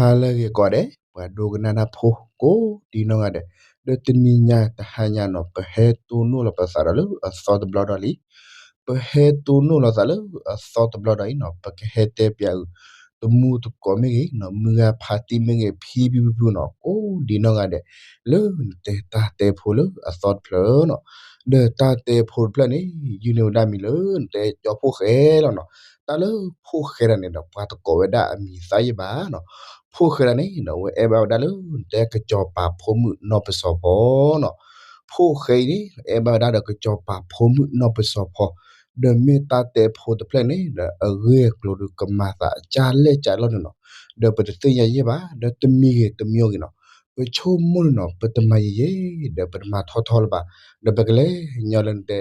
ဟါလၢအဂ့ၤကိးဂၤဒဲး ပှၤဒိကနၣ်တၢ်ဖိကိးဒံနီၢ်ဂၤဒဲး, ဒီးတနံၤညါတဟါညါနီၤ ပဟဲတိၢ်နီၣ်လီၤပသးဒီးလၢအသီတဘျီဒီးလံ. ပဟဲတိၢ်နီၣ်လီၤသးလၢအသီတဘျီဒီးအံၤနီၤ ပကဟဲတဲပၠးအုး တမူတကိးမ့ၢ်ဂ့ၤနီၤ မုၢ်ဂၤဖါတံၢ်မ့ၢ်ဂ့ၤ ဖံဖံဖုဖုနီၤ ကိးဒံနီၢ်ဂၤဒဲး လၢနတဲတၢ်တဲဖိလၢအသီတဖျၢၣ်နီၤ. ဒီးတၢ်တဲဖိတဖျၢၣ်န့ၣ် ယုၢ်န့ၢ်ဝဲဒၣ်မံၤလၢနတဲကၠီဖှိၣ်ဃဲလီၤနီၤ. တၢ်လၢဖှိၣ်ဃဲဒၣ်န့ၣ်ဒီး ပှၤတကိးဝဲဒၣ်အမံၤသးယံၣ်ဘၣ်နီၤ. ဖှိၣ်ဃဲဒၣ်န့ၣ်ဒီး အဝဲအဲၣ်ဘၣ်ဝဲဒၣ်လၢနတဲကစီၤပၤဖိမုၣ်နီၢ်ပစီၤဖီနီၤ. ဖှိၣ်ဃဲအံၤန့ၣ် အဲၣ်ဘၣ်ဝဲဒၣ်ဒီးကစီၤပၤဖိမုၣ်နီၢ်ပစီၤဖီ, ဒီးမ့ၢ်တၢ်တဲဖိတဖျၢၣ်န့ၣ်ဒီး အဂ့ၢ်အကျိၤဒီးကမၤသးကၢ်လဲၢ်ကၢ်လီၢ်န့ၣ်နီၤ. ဒီးပတသ့ၣ်ညါယဲၢ်ဘၣ် ဒီးတမံၤဂ့ၤတမံၤဂ့ၤနီၤ ပဆိကမိၣ်န့ၣ်နီၤ ပတမၤယံာ်ယံာ် ဒီးပတမၤထီထီလၢၤဘၣ်, ဒီးပကလဲၤညီလၢနတဲ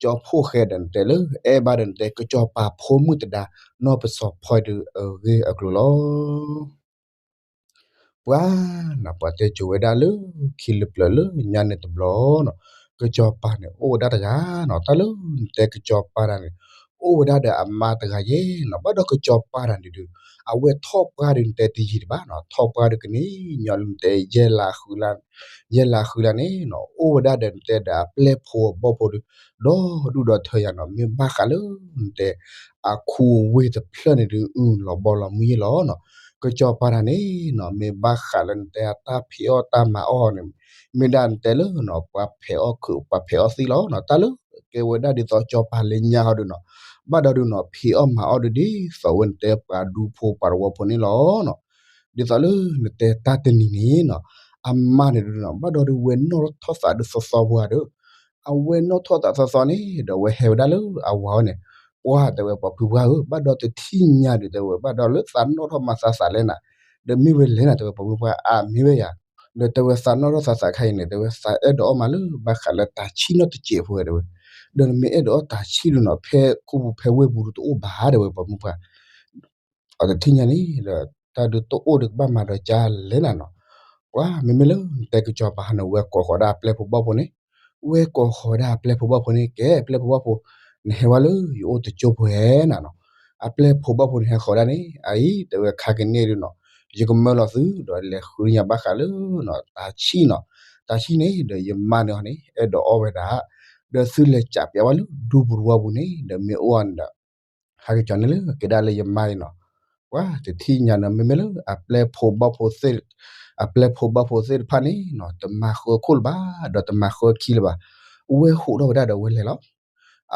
ကၠီဖှိၣ်ဃဲဒီးနတဲလၢ အဲၣ်ဘၣ်ဒီးနတဲကစီၤပၤဖိမုၣ်တဒါ နီၢ်ပစီၤဖီဒုးအဂ့ၢ်အကျိၤလီၤ. ပှၤနီၤ ပှၤတဲစိၤဝဲဒၣ်လၢခံလၢပျၢၤလၢညါန့ၣ်တဘျီနီၤ, ကစီၤပၤန့ၣ်အိၣ်ဝဲဒၣ်တဂၤနီၤ. တၢ်လၢနတဲကစီၤပၤတၢ်န့ၣ် အိၣ်ဝဲဒၣ်ဒီးအမါတဂၤယဲၢ်နီၤ. ဘၣ်ဒီးကစီၤပၤတၢ်န့ၣ်ဒုး အဝဲထီၣ်ပှၢ်ဒုးနတဲတယံာ်တဘၣ်နီၤ, ထီၣ်ပှၢ်ဒုးကန့ၣ် ညီလၢနတဲ ယဲၢ်လါဃုလါန့ၣ်နီၤ အိၣ်ဝဲဒၣ်ဒီးနတဲဒီးအပျဲၢ်ဖိအဘီၣ်ဖိဒုး ဒီဒူၣ်ဒီထၢယၤနီၤ. မ့ၢ်ဘၣ်ဃးလၢနတဲ အခူအဝ့ၢ်တဖျၢၣ်န့ၣ်ဒုး အုၣ်လီၤဘီလီၤမုၢ်ယဲၢ်လီၤနီၤ. ကစီၤပၤတၢ်န့ၣ်နီၤ မ့ၢ်ဘၣ်ဃးလၢနတဲအတၢ်ဖံးအီၣ်တၢ်မၤအီၣ်န့ၣ် မ့ၢ်ဒၣ်နတဲလၢနီၤ ပှၤဖဲးအီၣ်ခုး ပှၤဖဲးအီၣ်သံလီၤနီၤ. တၢ်လၢကဲဝဲဒၣ်ဒ်သိးကစီၤပၤလၢညါဟီဒုးနီၤ ဘၣ်ဒီးဒုးနီၤ ဖံးအီၣ်မၤအီၣ်ဒုးဒ်သိးဝဲနတဲပှၤဒူဖိပှၤတဝီဖိန့ၣ်လီၤနီၤ. ဒ်သိးလၢနတဲတၢ်တနံၤန့ၣ်နီၤ အမါန့ၣ်ဒုးနီၤ ဘၣ်ဒီးဒုးဝဲနီၣ်ထီၣ်သးဒုးသီသီပှၤဒီး အဝဲနီၣ်ထီၣ်သးသီသီန့ၣ်ဒီး အဝဲဟဲဝဲဒၣ်လၢအဝၤဝဲန့ၣ်, ပှၤတဲဝဲပှၤဖုပှၢ်ဧၢ, ဘၣ်ဒီးတထံၣ်ညါဒုးတဲဝဲ ဘၣ်ဒီးလၢသးနီၣ်ထီၣ်မၤသးသးလဲၣ်နၤ, ဒီးမ့ၢ်ဝဲလဲၣ်နၤ တဲဝဲပှၤဖုပှၢ် အါမ့ၢ်ဝဲယၤ, ဒီးတဲဝဲသးနီၣ်ထီၣ်သးသးခါအံၤန့ၣ် တဲဝဲသးအဲၣ်ဒိးအီၣ်မးလၢဘၣ်ဃးလၢတၢ်ဆံၣ်နီၣ်တစဲးဖိဝဲတဲဝဲ, ဒီးနမ့ၢ်အဲၣ်ဒိးအီၣ်တၢ်ဆံၣ်ဒုးနီၤ ဖဲခိၣ်ပူၤဖဲဝ့ၢ်ပူၤဒုးတအိၣ်ဘၣ်တဲဝဲပှၤဖုပှၢ် အတထံၣ်ညါန့ၣ်ဒီး တၢ်ဒုးတအိၣ်ဒီးကဘၣ်မၤဒီးကၢ်လဲၣ်နၤနီၤ. ပှၤမ့မ့ၢ်လၢနတဲကစီၤပၤဟါန့ၣ် ဝဲကိးဃီၤဒၣ်အပျဲၢ်ဖိဘီၣ်ဖိန့ၣ်, ဝဲကိးဃီၤဝဲဒၣ်အပျဲၢ်ဖိဘီၣ်ဖိန့ၣ် ကဲပျဲၢ်ဖိဘီၣ်ဖိ, နဟဲဝဲလၢယအိၣ်တကၠိဖိဟဲနၤနီၤ. အပျဲၢ်ဖိဘီၣ်ဖိန့ၣ်ဟဲဃီၤဒၣ်န့ၣ် အအံၤတဲဝဲခါကန့ၢ်ဒုးနီၤ ယကမၢလီၤသုဒီးလဲၤဃုညါဘၣ်ဃးလၢ တၢ်ဆံၣ်နီၤ, တၢ်ဆံၣ်န့ၣ်ဒီးယမါန့ၣ်ဟီန့ၣ် အဲၣ်ဒိးအီၣ်ဝဲဒၣ်, ဒီးသုလဲၤကးပၠးဝဲလၢဒူပူၤတဝီပူၤန့ၣ် ဒီးမ့ၢ်အိၣ်န့ၣ်ဒီး ဟဲက့ၤကၠီန့ၣ်လၢကဲဒၣ်လၢယမါအံၤနီၤ. ပှၤတထံၣ်ညါနီၤ မ့မ့ၢ်လၢအပျဲၢ်ဖိဘီၣ်ဖိသ့ၣ်, အပျဲၢ်ဖိဘီၣ်ဖိသ့ၣ်တဖၣ်န့ၣ်နီၤ တမၤဃၢခိၣ်လၢၤဘၣ် ဒီးတမၤဃၢခံလၢၤဘၣ်, ဝဲဟိးထီၣ်ဝဲဒၣ်ဒီးဝဲလဲၤလီၤ.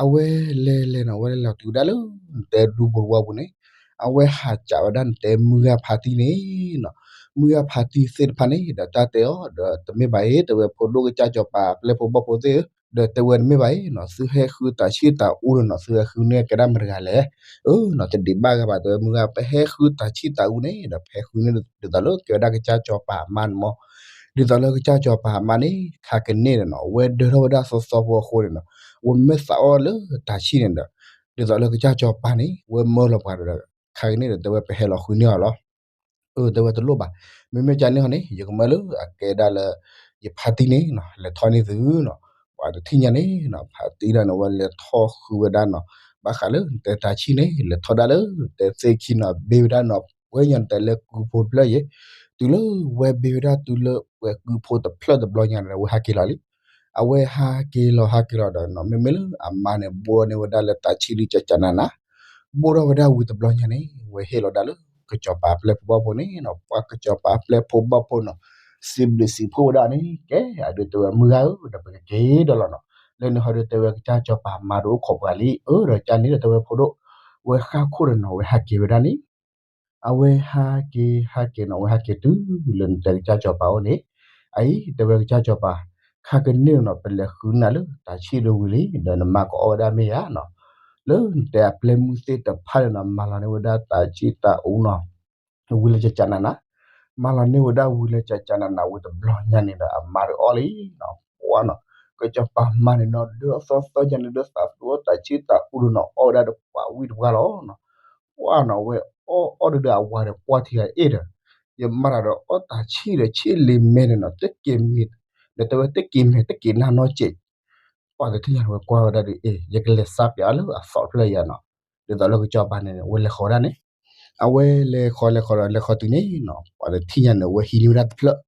အဝဲလဲၤလဲၤနီၤ ဝဲလဲၤလီၤတုၤဝဲဒၣ်လၢ နတဲဒူပူၤတဝီပူၤန့ၣ်, အဝဲဟးကးဝဲဒၣ်နတဲမုၢ်ဂၢ်ဖါတံၢ်န့ၣ်နီၤ, မုၢ်ဂၢ်ဖါတံၢ်သ့ၣ်တဖၣ်န့ၣ် ဒီးတၢ်တဲအီၤ ဒီးတမ့ၢ်ဘၣ်အံၤ တဲဝဲဖိဒိၣ်ကစၢ်ကၠီၤပၤအပျဲၢ်ဖိဘီၣ်ဖိသ့ၣ်ဧၢ ဒီးတဲဝဲတမ့ၢ်ဘၣ်အံၤနီၤ သုဟဲဃုတၢ်ဆံၣ်တၢ်အူဒီးနီၤ သုဟဲဃုန့ၢ်ကဲဒၣ်မတၤတဂၤလဲၣ်. အၢနီၤ တဒံးဘၣ်ဂၤဘၣ် တဲဝဲမုၢ်ဂၢ် ပဟဲဃုတၢ်ဆံၣ်တၢ်အူန့ၣ်ဒီး ပဟဲဃုန့ၢ်ဒ်သိးလၢကဲဝဲဒၣ်ကစၢ်ကၠီၤပၤအမါန့ၣ်မီၢ်, ဒ်သိးလၢကစၢ်ကၠီၤပၤအမါန့ၣ် ခါကန့ၢ်ဒီးနီၤ ဝဲဒၢထီၣ်ဝဲဒၣ်သီသီဖိအဃိန့ၣ်နီၤ ဝဲမ့ၢ်သးအီၣ်လၢတၢ်ဆံၣ်န့ၣ်ဒီး ဒ်သိးလၢကစၢ်ကၠီၤပၤန့ၣ် ဝဲမၢလီၤပှၤဒီး ခါကန့ၢ်ဒီး တဲဝဲပဟဲလီၤဃုန့ၢ်အီၤလီၤ. အၢ တဲဝဲတလိၣ်ဘၣ်, မ့မ့ၢ်ကန့ၢ်ဟီန့ၣ် ယကမၢလၢအကဲဒၣ်လၢ ယဖါတံၢ်န့ၣ်နီၤ လဲၤထီၣ်န့ၢ်သုနီၤ. ပှၤတထံၣ်ညါန့ၣ်နီၤ ဖါတံၢ်ဒၣ်န့ၣ် ဝဲလဲၤထီၣ်ဃုဝဲဒၣ်နီၤ ဘၣ်ဃးလၢနတဲတၢ်ဆံၣ်န့ၣ် လဲၤထီၣ်ဒၣ်လၢ တဲသ့ၣ်ခံနီၤ ဘ့ဝဲဒၣ်နီၤ ပှဲၤညီနတဲလၢကုဖိတဖျၢၣ်ယဲၢ်, တုၤလၢဝဲဘ့ဝဲဒၣ်တုၤလၢပှဲၤကုဖိတဖျၢၣ်တဘျီညါန့ၣ် ဝဲဟးက့ၤလီၤလံ. အဝဲဟးက့ၤလီၤဟးက့ၤလီၤဒီးနီၤ မ့မ့ၢ်လၢအမါန့ၣ် ဘိၣ်န့ၢ်ဝဲဒၣ်လၢတၢ်ဆံၣ်ဒုးကကနးနး, ဘိၣ်ထီၣ်ဝဲဒၣ်ဝံၤတဘျီညါန့ၣ် ဝဲဟ့ၣ်လီၤဒၣ်လၢကစီၤပၤအပျဲၢ်ဖိဘီၣ်ဖိန့ၣ် ပှၤကစီၤပၤအပျဲၢ်ဖိဘီၣ်ဖိန့ၣ် စံးဘျုးစံးဖှိၣ်ဝဲဒၣ်န့ၣ် ကဲအဒုးတဲဝဲမုၢ်ဂၤဧၢ ဒီးပကက့ၤဒီးလီၤနီၤ. လၢန့ၣ်ဟီဒုးတဲဝဲကစၢ်ကၠီၤပၤမါဒုးအိၣ်ခိးပှၤလံ အၢဒီးကန့ၣ်ဒီးတဲဝဲဖိဒိၣ် ဝဲဃၣ်ခိၣ်ဒီးနီၤ ဝဲဟးက့ၤဝဲဒၣ်န့ၣ် အဝဲဟးက့ၤဟးက့ၤနီၤ ဝဲဟးက့ၤတုၤလၢနတဲကစၢ်ကၠီၤပၤအိၣ်န့ၣ်, အအံၤတဲဝဲကစၢ်ကၠီၤပၤ ခါကန့ၢ်နီၤ ပလဲၤဃုနၤလၢတၢ်ဆံၣ်ဒုးဝံၤလံ ဒီးနမါကအီၣ်ဝဲဒၣ်မ့ၢ်ယၤနီၤ. လၢနတဲအပျဲၢ်မုၢ်သ့ၣ်တဖၣ်န့ၣ်နီၤ မၤလီၤန့ၢ်ဝဲဒၣ်တၢ်ဆံၣ်တၢ်အူနီၤ ဝံၤလၢကကနးနး, မၤလီၤန့ၢ်ဝဲဒၣ်ဝံၤလၢကကနးနးဝံၤတဘျီညါန့ၣ်ဒီး အမါဒုးအီၣ်လံနီၤ. ပှၤနီၤ ကစီၤပၤမါန့ၣ်နီၤ ဒုးအီၣ်သီသီညါန့ၣ် ဒုးသးသူအီၣ်တၢ်ဆံၣ်တၢ်အူဒီးနီၤ အီၣ်ဝဲဒၣ်ဒီးပှၤဝံၣ်တပှၢ်လီၤနီၤ. ပှၤနီၤ ဝဲအီၣ်အီၣ်ဒုးဒီးအဝၤဒီးကွၢ်ထံဂၤအ့ၣ်ဒီး ယမါတၢ်ဒီးအီၣ်တၢ်ဆံၣ်ဒီးဆံၣ်လံမဲန့ၣ်နီၤ တက့ၤမ့ၢ် ဒီးတဲဝဲတက့ၤမ့ၢ်တက့ၤနၢ်နီၢ်စဲး ပှၤတထံၣ်ညါန့ၣ် ဝဲကွၢ်ဝဲဒၣ်ဒီး အ့ၣ် ယကလဲၤစါပၠးအီၤလၢအသီတဖျၢၣ်ယၤနီၤ. ဒ်သိးလၢကစီၤပၤန့ၣ် ဝဲလဲၤဃီၤဒၣ်န့ၣ်, အဝဲလဲၤဃီၤလဲၤဃီၤဒီးလဲၤဃီၤတုၤန့ၣ်နီၤ ပှၤတထံၣ်ညါန့ၣ် ဝဲဟံးန့ၢ်ဝဲဒၣ်တဖျၢၣ်,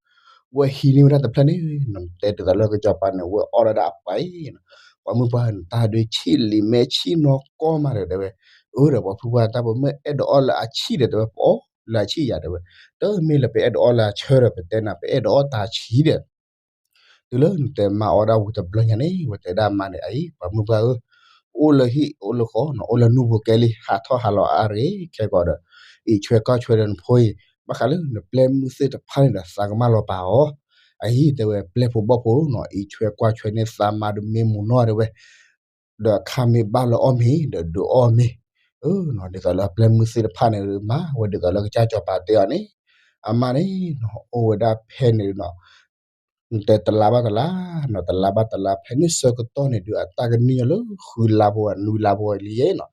ဝဲဟံးန့ၢ်ဝဲဒၣ်တဖျၢၣ်န့ၣ်နီၤ တဲဒ်သိးလၢကစီၤပၤန့ၣ် ဝဲအီၣ်ဒၣ်ဒီးအပှၤအံၤနီၤ, ပှၤမုၢ်ပှၢ်နတၢ်ဒုးဆံၣ်လံာ်မဲဆံၣ်နီၢ်ကီၢ်မးဒီးတဲဝဲ, အၢဒီးပှၤဖုပှၢ်တၢ်ပမ့ၢ်အဲၣ်ဒိးအီၣ်လၢအဆံၣ်ဒီးတဲဝဲ ပအီၣ်လၢအဆံၣ်ယၤတဲဝဲ, တမ့ၢ်လၢပအဲၣ်ဒိးအီၣ်လၢအဆၢဒီး ပတဲနၤ ပအဲၣ်ဒိးအီၣ်တၢ်ဆံၣ်ဒီး တုၤလၢနတဲမါအီၣ်ဒၣ်ဝံၤတဘျီညါန့ၣ် ဝဲတဲဒၣ်မါန့ၣ် အအံၤ ပှၤမုၢ်ပှၢ်ဧၢ, အိၣ်လၢဟံၣ်အိၣ်လၢဃီနီၤ အိၣ်လၢနူၢ်ပူၤကဲလံ ဟးထီၣ်ဟးလီၤအါရ့ခဲကီးဒီး အံးဆွဲကွၢ်ဆွဲဒီးနဖိအံၤ, ဘၣ်ဃးလၢနပျဲၢ်မုၢ်သ့ၣ်တဖၣ်န့ၣ်ဒီး သးကမၣ်လီၤပာ်အီၤ, အအံၤတဲဝဲ ပျဲၢ်ဖိဘီၣ်ဖိနီၤ အံးဆွဲကွၢ်ဆွဲန့ၢ်သးမါဒီးမ့ၢ်မုာ်နီၢ်တဲဝဲ ဒီးခါမ့ၢ်ဘၣ်လၢအီၣ်မ့ၤ ဒီးဒုးအီၣ်မ့ၤ, ဒ်သိးလၢပျဲၢ်မုၢ်သ့ၣ်တဖၣ်န့ၣ် မၤဝဲဒ်သိးလၢကစၢ်စီၤပၤတဲအီၤန့ၣ်, အမါန့ၣ်နီၤ အိၣ်ဝဲဒၣ်ဖဲန့ၣ်နီၤ တဲတလါဘၣ်တလါနီၤ တလါဘၣ်တလါ ဖဲန့ၣ်ဆၢကတီၢ်န့ၣ်ဒုး အတၢ်ကန့ၢ်ညီလၢဃုလါဖိနွံလါဖိလံယဲနီၤ,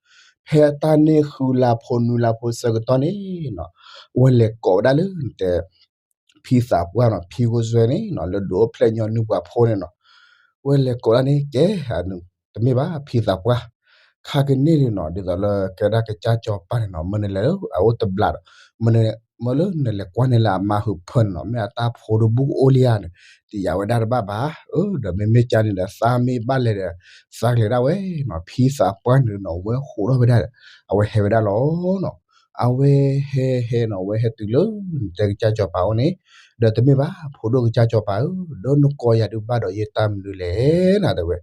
ဖဲအတၢ်န့ၢ်ဃုလါဖိနွံလါဖိဆၢကတီၢ်န့ၣ်နီၤ, ဝဲလဲၤကိးဝဲဒၣ်လၢနတဲ ဖံသးပှၢ်နီၤ ဖံဂိၢ်စွဲန့ၣ်နီၤ လၢဒုးအိၣ်ဖျဲၣ်ညီနုၢ်ပှၤဖိန့ၣ်နီၤ, ဝဲလဲၤကိးဒၣ်န့ၣ် ကဲ တမ့ၢ်ဘၣ် ဖံသးပှၢ်, ခါကန့ၢ်ဒုးနီၤ ဒ်သိးလၢကဲဒၣ်ကစၢ်စီၤပၤန့ၣ်နီၤ မ့ၢ်နလဲၤလၢအအိၣ်တဘျီဒီး မ့ၢ်လၢနလဲၤကွၢ်န့ၢ်လၢအမါဟုးဖၢန့ၣ်နီၤ မ့ၢ်အတၢ်ဖိတဘူၣ်ကအိၣ်လံဧါန့ၣ် တယာ်ဝဲဒၣ်တဘၣ်ဘၣ်, အၢ ဒီးမ့မ့ၢ်ကန့ၣ်ဒီး သးမ့ၢ်ဘၣ်လဲၤဒီး သးကလဲၤဒၣ်ဝဲနီၤ ဖံသးပှၢ်န့ၣ်နီၤ ဝဲဟးထီၣ်ဝဲဒၣ်ဒီး အဝဲဟဲဝဲဒၣ်လီၤနီၤ, အဝဲဟဲဟဲနီၤ ဝဲဟဲတုၤလၢ နတဲကစၢ်စီၤပၤအိၣ်န့ၣ်, ဒီးတမ့ၢ်ဘၣ် ဖိဒိၣ်ကစၢ်စီၤပၤဧၢ, ဒီးနကိးယၤဒုးဘၣ်ဒီးယတၢ်မနုၤလဲၣ်နၤတဲဝဲ,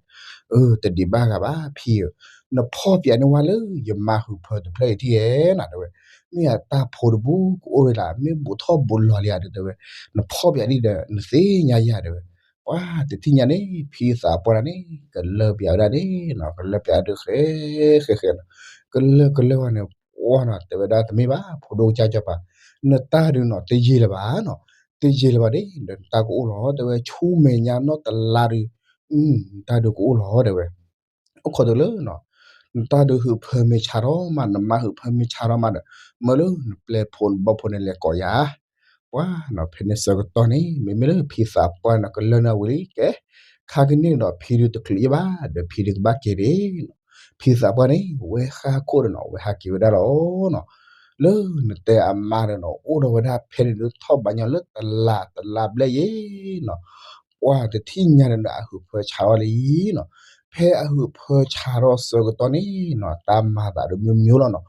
အၢ တဒံးဘၣ်ဂၤဘၣ်ဖံဧၢ, နဖီၣ်ပၠးန့ၢ်ဝဲလၢယမါဟုးဖၢတဖျၢၣ်အံၤထံၣ်ဧဲနၤတဲဝဲ, မ့ၢ်အတၢ်ဖိတဘူၣ်ကအိၣ်လံလၢ မ့ၢ်ဘူးထီၣ်ဘူးလီၤလံဧါဒုးတဲဝဲ, နဖီၣ်ပၠးဒံးဒီး နသ့ၣ်ညါယၤတဲဝဲ, ပှၤတထံၣ်ညါန့ၣ် ဖံသးပှၢ်န့ၣ် ကလၢပၠးဝဲဒၣ်န့ၣ်နီၤ ကလၢပၠးဒုးဃဲဃဲဃဲနီၤ, ကလၢကလၢဝဲန့ၣ် ပှၤနီၤ တဲဝဲဒၣ်တမ့ၢ်ဘၣ် ဖိဒိၣ်ကစၢ်စီၤပၤ, နတၢ်ဒုးနီၤ တယံာ်လၢၤဘၣ်နီၤ, တယံာ်လၢၤဘၣ်ဒ်ဒီး နတၢ်ကအိၣ်လီၤ တဲဝဲ ဆူမဲာ်ညါနီၢ်တလါဒုး နတၢ်ဒုးကအိၣ်လီၤတဲဝဲ, အိၣ်ခိးတုၤလၢ နတၢ်ဒုးဟုးဖၢမ့ၢ်ဆါထီၣ်မး နမါဟုးဖၢမ့ၢ်ဆါထီၣ်မးဒီး မၢလၢနပျဲၢ်ဖိနဘီၣ်ဖိန့ၣ်လဲၤကိးယၤ, ပှၤနီၤ ဖဲန့ၣ်ဆၢကတီၢ်န့ၣ် မ့မ့ၢ်လၢဖံသးပှၢ်န့ၣ် ကလၢနၢ်ဝံၤလံကဲ, ခါကန့ၢ်ဒီး ဖံဒုးတချုးယံာ်ဘၣ်ဒီး ဖံဒုးကဘၣ်က့ၤဒၣ်နီၤ, ဖံသးပှၢ်န့ၣ် ဝဲဃၣ်ခိၣ်ဒီးနီၤ ဝဲဟးက့ၤဝဲဒၣ်လီၤနီၤ, လၢနတဲအမါဒီးနီၤ အိၣ်ဒီးဝဲဒၣ်ဖဲန့ၣ်ဒုး ထီၣ်ဘးညီလၢတလးတလးဘျဲၣ်ယဲနီၤ ပှၤတထံၣ်ညါန့ၣ်ဒီး အဟုးဖၢဆါထီၣ်လံနီၤ, ဖဲအဟုးဖၢဆါထီၣ်ဆၢကတီၢ်န့ၣ်နီၤ တၢ်မၤသးဒုး မျိုးမျိုး လီၤနီၤ,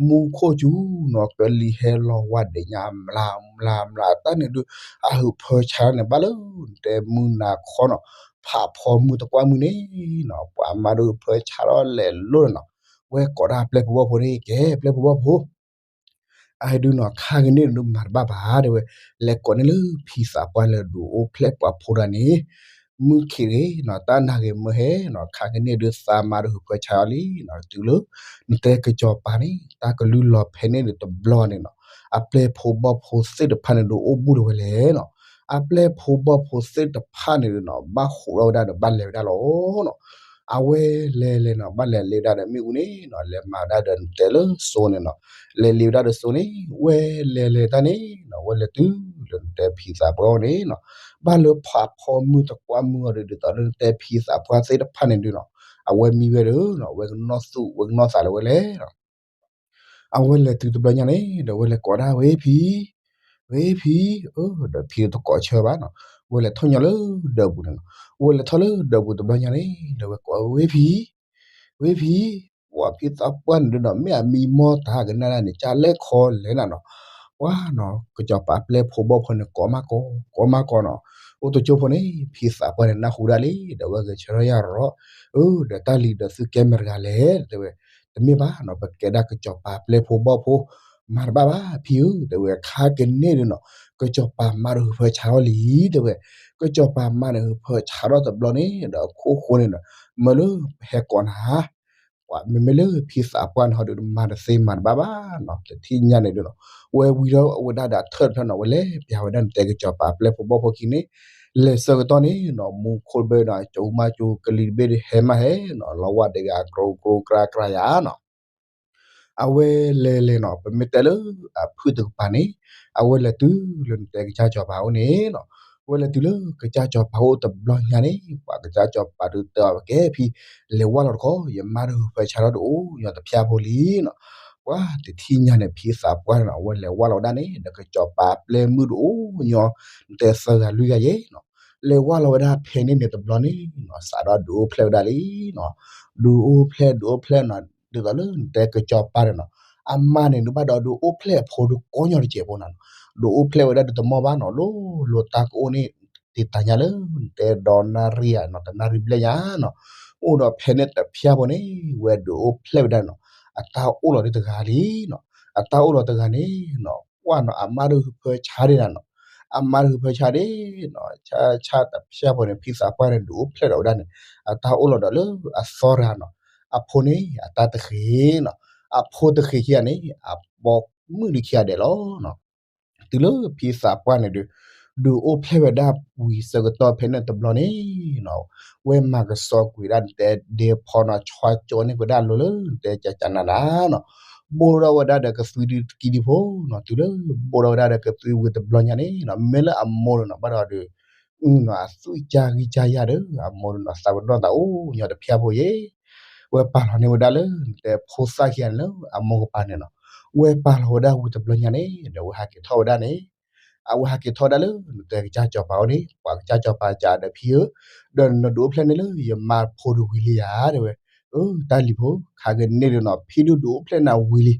မူခိၣ်စူၤနီၤ ကလံၤဟဲလီၤဝါဒဲးညါ မျးမျးမျး တၢ်န့ၣ်ဒုး အဟုးဖၢဆါထီၣ်န့ၣ် ဘၣ်လၢနတဲမုၢ်နၤခီနီၤ ဖးဖီမုၢ်တကွၢ်မုၢ်န့ၣ်နီၤ ပှၤမါဒုးဖၢဆါထီၣ်လဲၤလိၤနီၤ, ဝဲကိးဒၣ်ပျဲၢ်ဖိဘီၣ်ဖိန့ၣ် ကဲပျဲၢ်ဖိဘီၣ်ဖိ အဟဲဒုးနီၤ ခါကန့ၢ်ဒုးမၤတဘၣ်ဘၣ်တဲဝဲ, လဲၤကိးန့ၢ်လၢဖံသးပှၢ်လၢဒုးအိၣ်ဖျဲၣ်ပှၤဖိတဂၤန့ၣ်, မုၢ်ခံးဂ့ၤနီၤ တၢ်နၤဂ့ၤမၢဟဲနီၤ ခါကန့ၢ်ဒုးသးမါဒုးဟုးဖၢဆါအီၤလံနီၤ, တုၤလၢ နတဲကစီၤပၤန့ၣ် တၢ်ကလုၢ်လီၤဖဲန့ၣ်ဒုးတဘျီန့ၣ်နီၤ, အပျဲၢ်ဖိဘီၣ်ဖိသ့ၣ်တဖၣ်န့ၣ်ဒုးအိၣ်ဘူးဒၣ်ဝဲလဲၣ်နီၤ, အပျဲၢ်ဖိဘီၣ်ဖိသ့ၣ်တဖၣ်န့ၣ်ဒုးနီၤ ဘၣ်ဟးထီၣ်ဝဲဒၣ်ဒီးဘၣ်လဲၤဝဲဒၣ်လီၤနီၤ အဝဲလဲၤလဲၤနီၤ ဘၣ်လဲၤလဲၤဝဲဒၣ်ဒီးမ့ၣ်အူန့ၣ်နီၤ လဲၤမၤဝဲဒၣ်ဒီးနတဲလၢစိန့ၣ်နီၤ, လဲၤလံဝဲဒၣ်ဒီးစိန့ၣ် ဝဲလဲၤလဲၤတၢ်န့ၣ်နီၤ ဝဲလဲၤတုၤလၢနတဲဖံသးပှၢ်အအိၣ်န့ၣ်နီၤ, ဘၣ်လၢဖးဖီမုၢ်တကွၢ်မုၢ်အီၤဒီး ဒ်သိးလၢနတဲဖံသးပှၢ်သ့ၣ်တဖၣ်န့ၣ်ဒုးနီၤ, အဝဲမံဝဲဒီးနီၤ ဝဲကနီၢ်သူၣ်ဝဲကနီၢ်သးလၢၤဝဲလဲၣ်နီၤ အဝဲလဲၤတုၤတဘျီညါန့ၣ်ဒီး ဝဲလဲၤကိးဒၣ်ဝဲဖံ, ဝဲဖံ, အၢ ဒီးဖံတကိးဆၢဘၣ်နီၤ, ဝဲလဲၤထီၣ်ညီလၢဒၢးပူၤန့ၣ်နီၤ, ဝဲလဲၤထီၣ်လၢဒၢးပူၤတဘျီညါန့ၣ်ဒီး ဝဲကိးဝဲဖံ, ဝဲဖံ, ပှၤဖံသးပှၢ်န့ၣ်ဒုးနီၤ မ့ၢ်အမံမီၢ်တၢ်ကနၣ်ဒၣ်န့ၣ် ကလဲၣ်ခီလဲၣ်နၤနီၤ, ပှၤနီၤ ကစီၤပၤပျဲၢ်ဖိဘီၣ်ဖိန့ၣ် ကိးမးကိး ကိးမးကိးနီၤ, အိၣ်တကၠိဖိန့ၣ် ဖံသးပှၢ်န့ၣ်နၢ်ဟူဒၣ်လံ ဒီးဝဲဂဲၤဆၢထၢၣ်ယၢ်ရီၤ, အၢ ဒီးတၢ်လံၤဒီးသုကဲမတၤတဂၤလဲၣ် တဲဝဲ, တမ့ၢ်ဘၣ်နီၤ ပကဲဒၣ်ကစီၤပၤပျဲၢ်ဖိဘီၣ်ဖိ, မၤတဘၣ်ဘၣ်ဖံဧၢ တဲဝဲ, ခါကန့ၢ်ဒုးနီၤ ကစီၤပၤမါဒီးဟုးဖၢဆါထီၣ်လံ တဲဝဲ, ကစီၤပၤမါန့ၣ်ဟုးဖၢဆါထီၣ်တဘျီန့ၣ်ဒီး အခိၣ်ဃိန့ၣ်ဒီး မၢလၢပဟဲကိးနၤ ပှၤမ့မ့ၢ်လၢဖံသးပှၢ်န့ၣ်ဟီဒုး မၤတသ့မၤတဘၣ်ဘၣ်နီၤ, တထံၣ်ညါန့ၣ်ဒုးနီၤ, ဝဲဝံထီၣ်ဝဲဒၣ်ဒီးထၢၣ်တဖျၢၣ်နီၤ, ဝဲလဲၤပျးဝဲဒၣ်နတဲကစီၤပၤပျဲၢ်ဖိဘီၣ်ဖိခံန့ၣ်, လဲၤဆၢကတီၢ်န့ၣ်နီၤ မူခိၣ်တဘ့ၣ်ဒီး ကၠိမါကၠိကလံၤတဘ့ၣ်ဒီး ဟဲမးဟဲနီၤ, လီၤဝဲတဂၤ ကြိကြိကြၢကြၢယၤနီၤ အဝဲလဲၤလဲၤနီၤ, ပမ့ၢ်တဲလၢအဖုၣ်တကပၤန့ၣ်, အဝဲလဲၤတုၤလၢနတဲကစၢ်စီၤပၤအိၣ်န့ၣ်နီၤ, အဝဲလဲၤတုၤလၢကစၢ်စီၤပၤအိၣ်တဘျီညါန့ၣ်, ပှၤကစၢ်စီၤပၤဒုးတဲအီၤ ကဲဖံ, လဲၤဝဲလီၤတခီ, ယမါဒုးဟုးဖၢဆါထီၣ်ဒုးအိၣ်ညီတဖျၢၣ်ဖိလံနီၤ, ပှၤတထံၣ်ညါန့ၣ် ဖံသးပှၢ်န့ၣ်နီၤ အဝဲလဲၤဝဲလီၤဝဲဒၣ်န့ၣ် ဒီးကစီၤပၤပျဲၢ်မုၣ်တအိၣ်ညီ နတဲသၢဂၤလွံၢ်ဂၤယဲနီၤ, လဲၤဝဲလီၤဝဲဒၣ်ဖဲန့ၣ်န့ၣ်တဘျီန့ၣ်နီၤ စးထီၣ်ဒုးအိၣ်ဖျဲၣ်ဝဲဒၣ်လံနီၤ, ဒုးအိၣ်ဖျဲၣ် ဒုးအိၣ်ဖျဲၣ်နီၤ ဒ်သိးလၢနတဲကစီၤပၤန့ၣ်နီၤ အမါန့ၣ်ဒုးဘၣ်ဒီးဒုးအိၣ်ဖျဲၣ်အဖိဒုးကိးညီတစဲးဖိနီၤ, ဒုးအိၣ်ဖျဲၣ်ဝဲဒၣ်ဒုးတမီၢ်ဘၣ်နီၤ လိၤလိၤတၢ်ကအိၣ်န့ၣ် တ့တၢ်ညါလၢ နတဲဒီနၣ်ရံၣ်ဧါနီၤ တနၣ်ရံၣ်ဘျဲၣ်ညါနီၤ, အိၣ်ဒီးဖဲန့ၣ်တဖျၢၣ်ဖိန့ၣ် ဝဲဒုးအိၣ်ဖျဲၣ်ဝဲဒၣ်နီၤ, အတၢ်အိၣ်လီၤဒ်တဂၤလံနီၤ, အတၢ်အိၣ်လီၤတဂၤန့ၣ်နီၤ ကွၢ်နီၤ အမါဒုးဖၢဆါဒၣ်နီၤ, အမါဒုးဖၢဆါဒၣ်နီၤ ဆါဆါတဖျၢၣ်ဖိန့ၣ် ဖံသးပှၢ်န့ၣ် ဒုးအိၣ်ဖျဲၣ်ဒီးဝဲဒၣ်န့ၣ် အတၢ်အိၣ်လီၤဒီးလၢအသီတဂၤနီၤ, အဖိန့ၣ် အတၢ်တဃ့နီၤ, အဖိတဃ့ခံဂၤန့ၣ် အပိာ်မုၣ်ဒုးခံဂၤဒဲးလီၤနီၤ တုၤလၢဖံသးပှၢ်န့ၣ်ဒုး ဒုးအိၣ်ဖျဲၣ်ဝဲဒၣ်ဝံၤဆၢကတီၢ်ဖဲန့ၣ်တဘျီန့ၣ်နီၤ, ဝဲမၤကဆှီကွံာ်ဒၣ်နတဲဒဲဖီနီၤ ဆှီကၠိန့ၢ်ကဒါလိၤလၢနတဲကကနၤနၤနီၤ, ဘိၣ်ထီၣ်ဝဲဒၣ်ဒီးကသွံဒုးတကံဒံဖိနီၤ, တုၤလၢဘိၣ်ထီၣ်ဝဲဒၣ်ဒီးကသွံဝံၤတဘျီညါန့ၣ်နီၤ မ့ၢ်လၢအမိၢ်န့ၣ်နီၤ ဘၣ်ဒီးဒုး အနီၤ အသွံၣ်ကၢ်ဂံၢ်ကၢ်ယၢ်ဒီး အမိၢ်န့ၣ်နီၤ သးပ့ၤနီၣ်သးအိၣ်ညီတဖျၢၣ်ဖိယဲ ဝဲပာ်လီၤန့ၢ်ဝဲဒၣ်လၢ နတဲဖိသၣ်ခံဂၤန့ၣ်လၢအမိၢ်ကပၤန့ၣ်နီၤ, ဝဲပာ်လီၤဝဲဒၣ်ဝံၤတဘျီညါန့ၣ် ဒီးဝဲဟးက့ၤထီၣ်ဝဲဒၣ်န့ၣ်, အဝဲဟးက့ၤထီၣ်ဝဲဒၣ်လၢ နတဲကစၢ်စီၤပၤအိၣ်န့ၣ် ပှၤကစၢ်စီၤပၤကဒီးဖံဧၢ, ဒီးနဒုးအိၣ်ဖျဲၣ်န့ၢ်လၢယမါဖိဒုးဝံၤလံဧါ တဲဝဲ, အၢ တၢ်လံၤဖိ ခါကန့ၣ်ဒီးနီၤ ဖံဒုးဒုးအိၣ်ဖျဲၣ်နၤဝံၤလံ,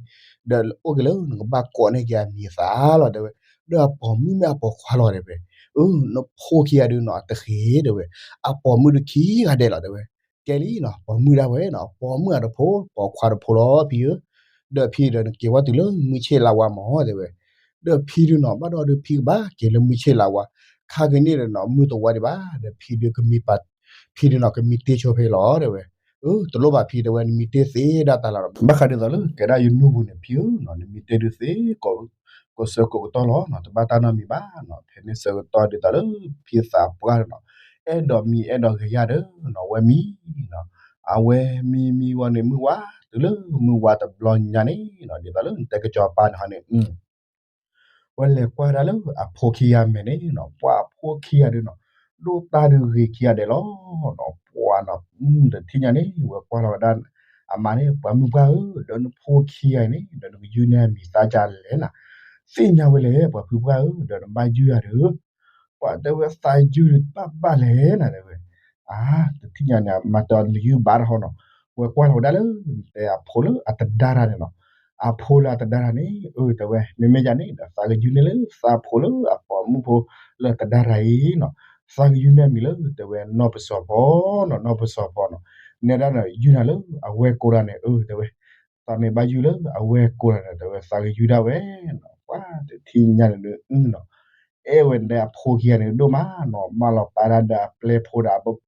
ဒီးအိၣ်က့ၤလၢနကဘၣ်ကိးန့ၢ်က့ၤအမံၤအသၣ်လီၤ တဲဝဲ, ဒီးအပိာ်မုၣ်မ့ၢ်အပိာ်ခွါလီၤ တဲဝဲ, အၢ နဖိခံဂၤဒုးနီၤ အတဃ့ တဲဝဲ, အပိာ်မုၣ်ဒုးခံဂၤဒဲးလီၤ တဲဝဲ, ကဲလံနီၤ ပိာ်မုၣ်ဒၣ်ဝဲနီၤ ပိာ်မုၣ်အတဖိ ပိာ်ခွါတဖိလီၤဖံဧၢ, ဒီးဖံဒီးနက့ၤဝဲတုၤလၢမုၢ်ဆ့ၣ်လါဝါမၢ် တဲဝဲ, ဒီးဖံဒုးနီၤဘၣ်ဒီးဒုးဖံကဘၣ်က့ၤလၢမုၢ်ဆ့ၣ်လါဝါ, ခါကန့ၣ်ဒီးနီၤ မုၢ်တဝါဒံးဘၣ် ဒီးဖံဒုးကမံပာ်, ဖံဒုးနီၤကမံတ့ၢ်ဆိဖဲလီၤ တဲဝဲ, အၢ တလိၣ်ဘၣ်ဖံ တဲဝဲ နမံတ့ၢ်သ့ဒၣ်တၢ်လီၤ ဘၣ်ဃးဒ်သိးလၢကဲဒၣ်ယနူၢ်ပူၤန့ၣ် ဖံဧၢနီၤ နမံတ့ၢ်ဒုးသ့ ကိးဆၢကိးကတီၢ်လီၤနီၤ တဘၣ်တၢ်နီတမံၤဘၣ်နီၤ ဖဲန့ၣ်ဆၢကတီၢ်ဒ်သိးလၢဖံသးပှၢ်နီၤ အဲၣ်ဒိးမံအဲၣ်ဒိးဂဲၤယၢ်ဒီးနီၤ ဝဲမံနီၤ အဝဲမံမံဝံၤန့ၣ် မုၢ်ဝါတုၤလၢမုၢ်ဝါတဘျီညါန့ၣ်နီၤ ဒ်သိးလၢနတဲကစီၤပၤန့ၣ်ဟီန့ၣ် ဝဲလဲၤကွၢ်ဒၣ်လၢအဖိခံဂၤမဲာ်န့ၣ်နီၤ ပှၤအဖိခံဂၤဒုးနီၤ ဒိၣ်တၢ်ဒုးဂ့ၤခံဂၤဒဲးလီၤနီၤ ပှၤနီၤ တထံၣ်ညါန့ၣ် ဝဲကွၢ်လီၤဝဲဒၣ် အမါန့ၣ် ပှၤမုၣ်ပှၢ်ဧၢ ဒီးနဖိခံဂၤအံၤန့ၣ် ဒီးနကယုၢ်န့ၢ်အမံၤသၣ်ကလဲၣ်နၤ သ့ၣ်ညါဝဲလဲၣ် ပှၤဖုပှၢ်ဧၢ ဒီးနဘၣ်ယုၢ်ယၤဒီး ပှၤတဲဝဲသးယုၢ်ဘၣ်ဘၣ်လဲၣ်နၤ တဲဝဲ, အါ တထံၣ်ညါန့ၣ် မၤတၢ်နယုၢ်ဘၣ်တဟီနီၤ, ဝဲကွၢ်လီၤဝဲဒၣ်လၢ တဲအဖိလၢအတဒါတၢ်န့ၣ်နီၤ, အဖိလၢအတဒါတၢ်န့ၣ် အၢ တဲဝဲ မ့မ့ၢ်ယၤန့ၣ်ဒီး သးကယုၢ်န့ၢ်လၢသးဖိလၢအပိာ်မုၣ်ဖိလၢအတဒါတၢ်အံၤနီၤ, သးကယုၢ်န့ၢ်အမံၤလၢ တဲဝဲ နီၢ်ပစီၤဖီနီၤ နီၢ်ပစီၤဖီနီၤ, နဲဒၣ်ဒီးယုၢ်နၤလၢအဝဲၢ်ကိးတၢ်န့ၣ် အၢ တဲဝဲ သးမ့ၢ်ဘၣ်ယုၢ်လၢအဝဲၢ်ကိးတၢ်န့ၣ် တဲဝဲ သးကယုၢ်ဒၣ်ဝဲနီၤ, ပှၤတထံၣ်ညါန့ၣ်ဒုးနီၤ, အဲၣ်ဝဲဒၣ်အဖိခံဂၤန့ၣ်ဒိၣ်မးနီၤ, မၢလီၤပာ်ဒၣ်ဒီးအပျဲၢ်ဖိဒီး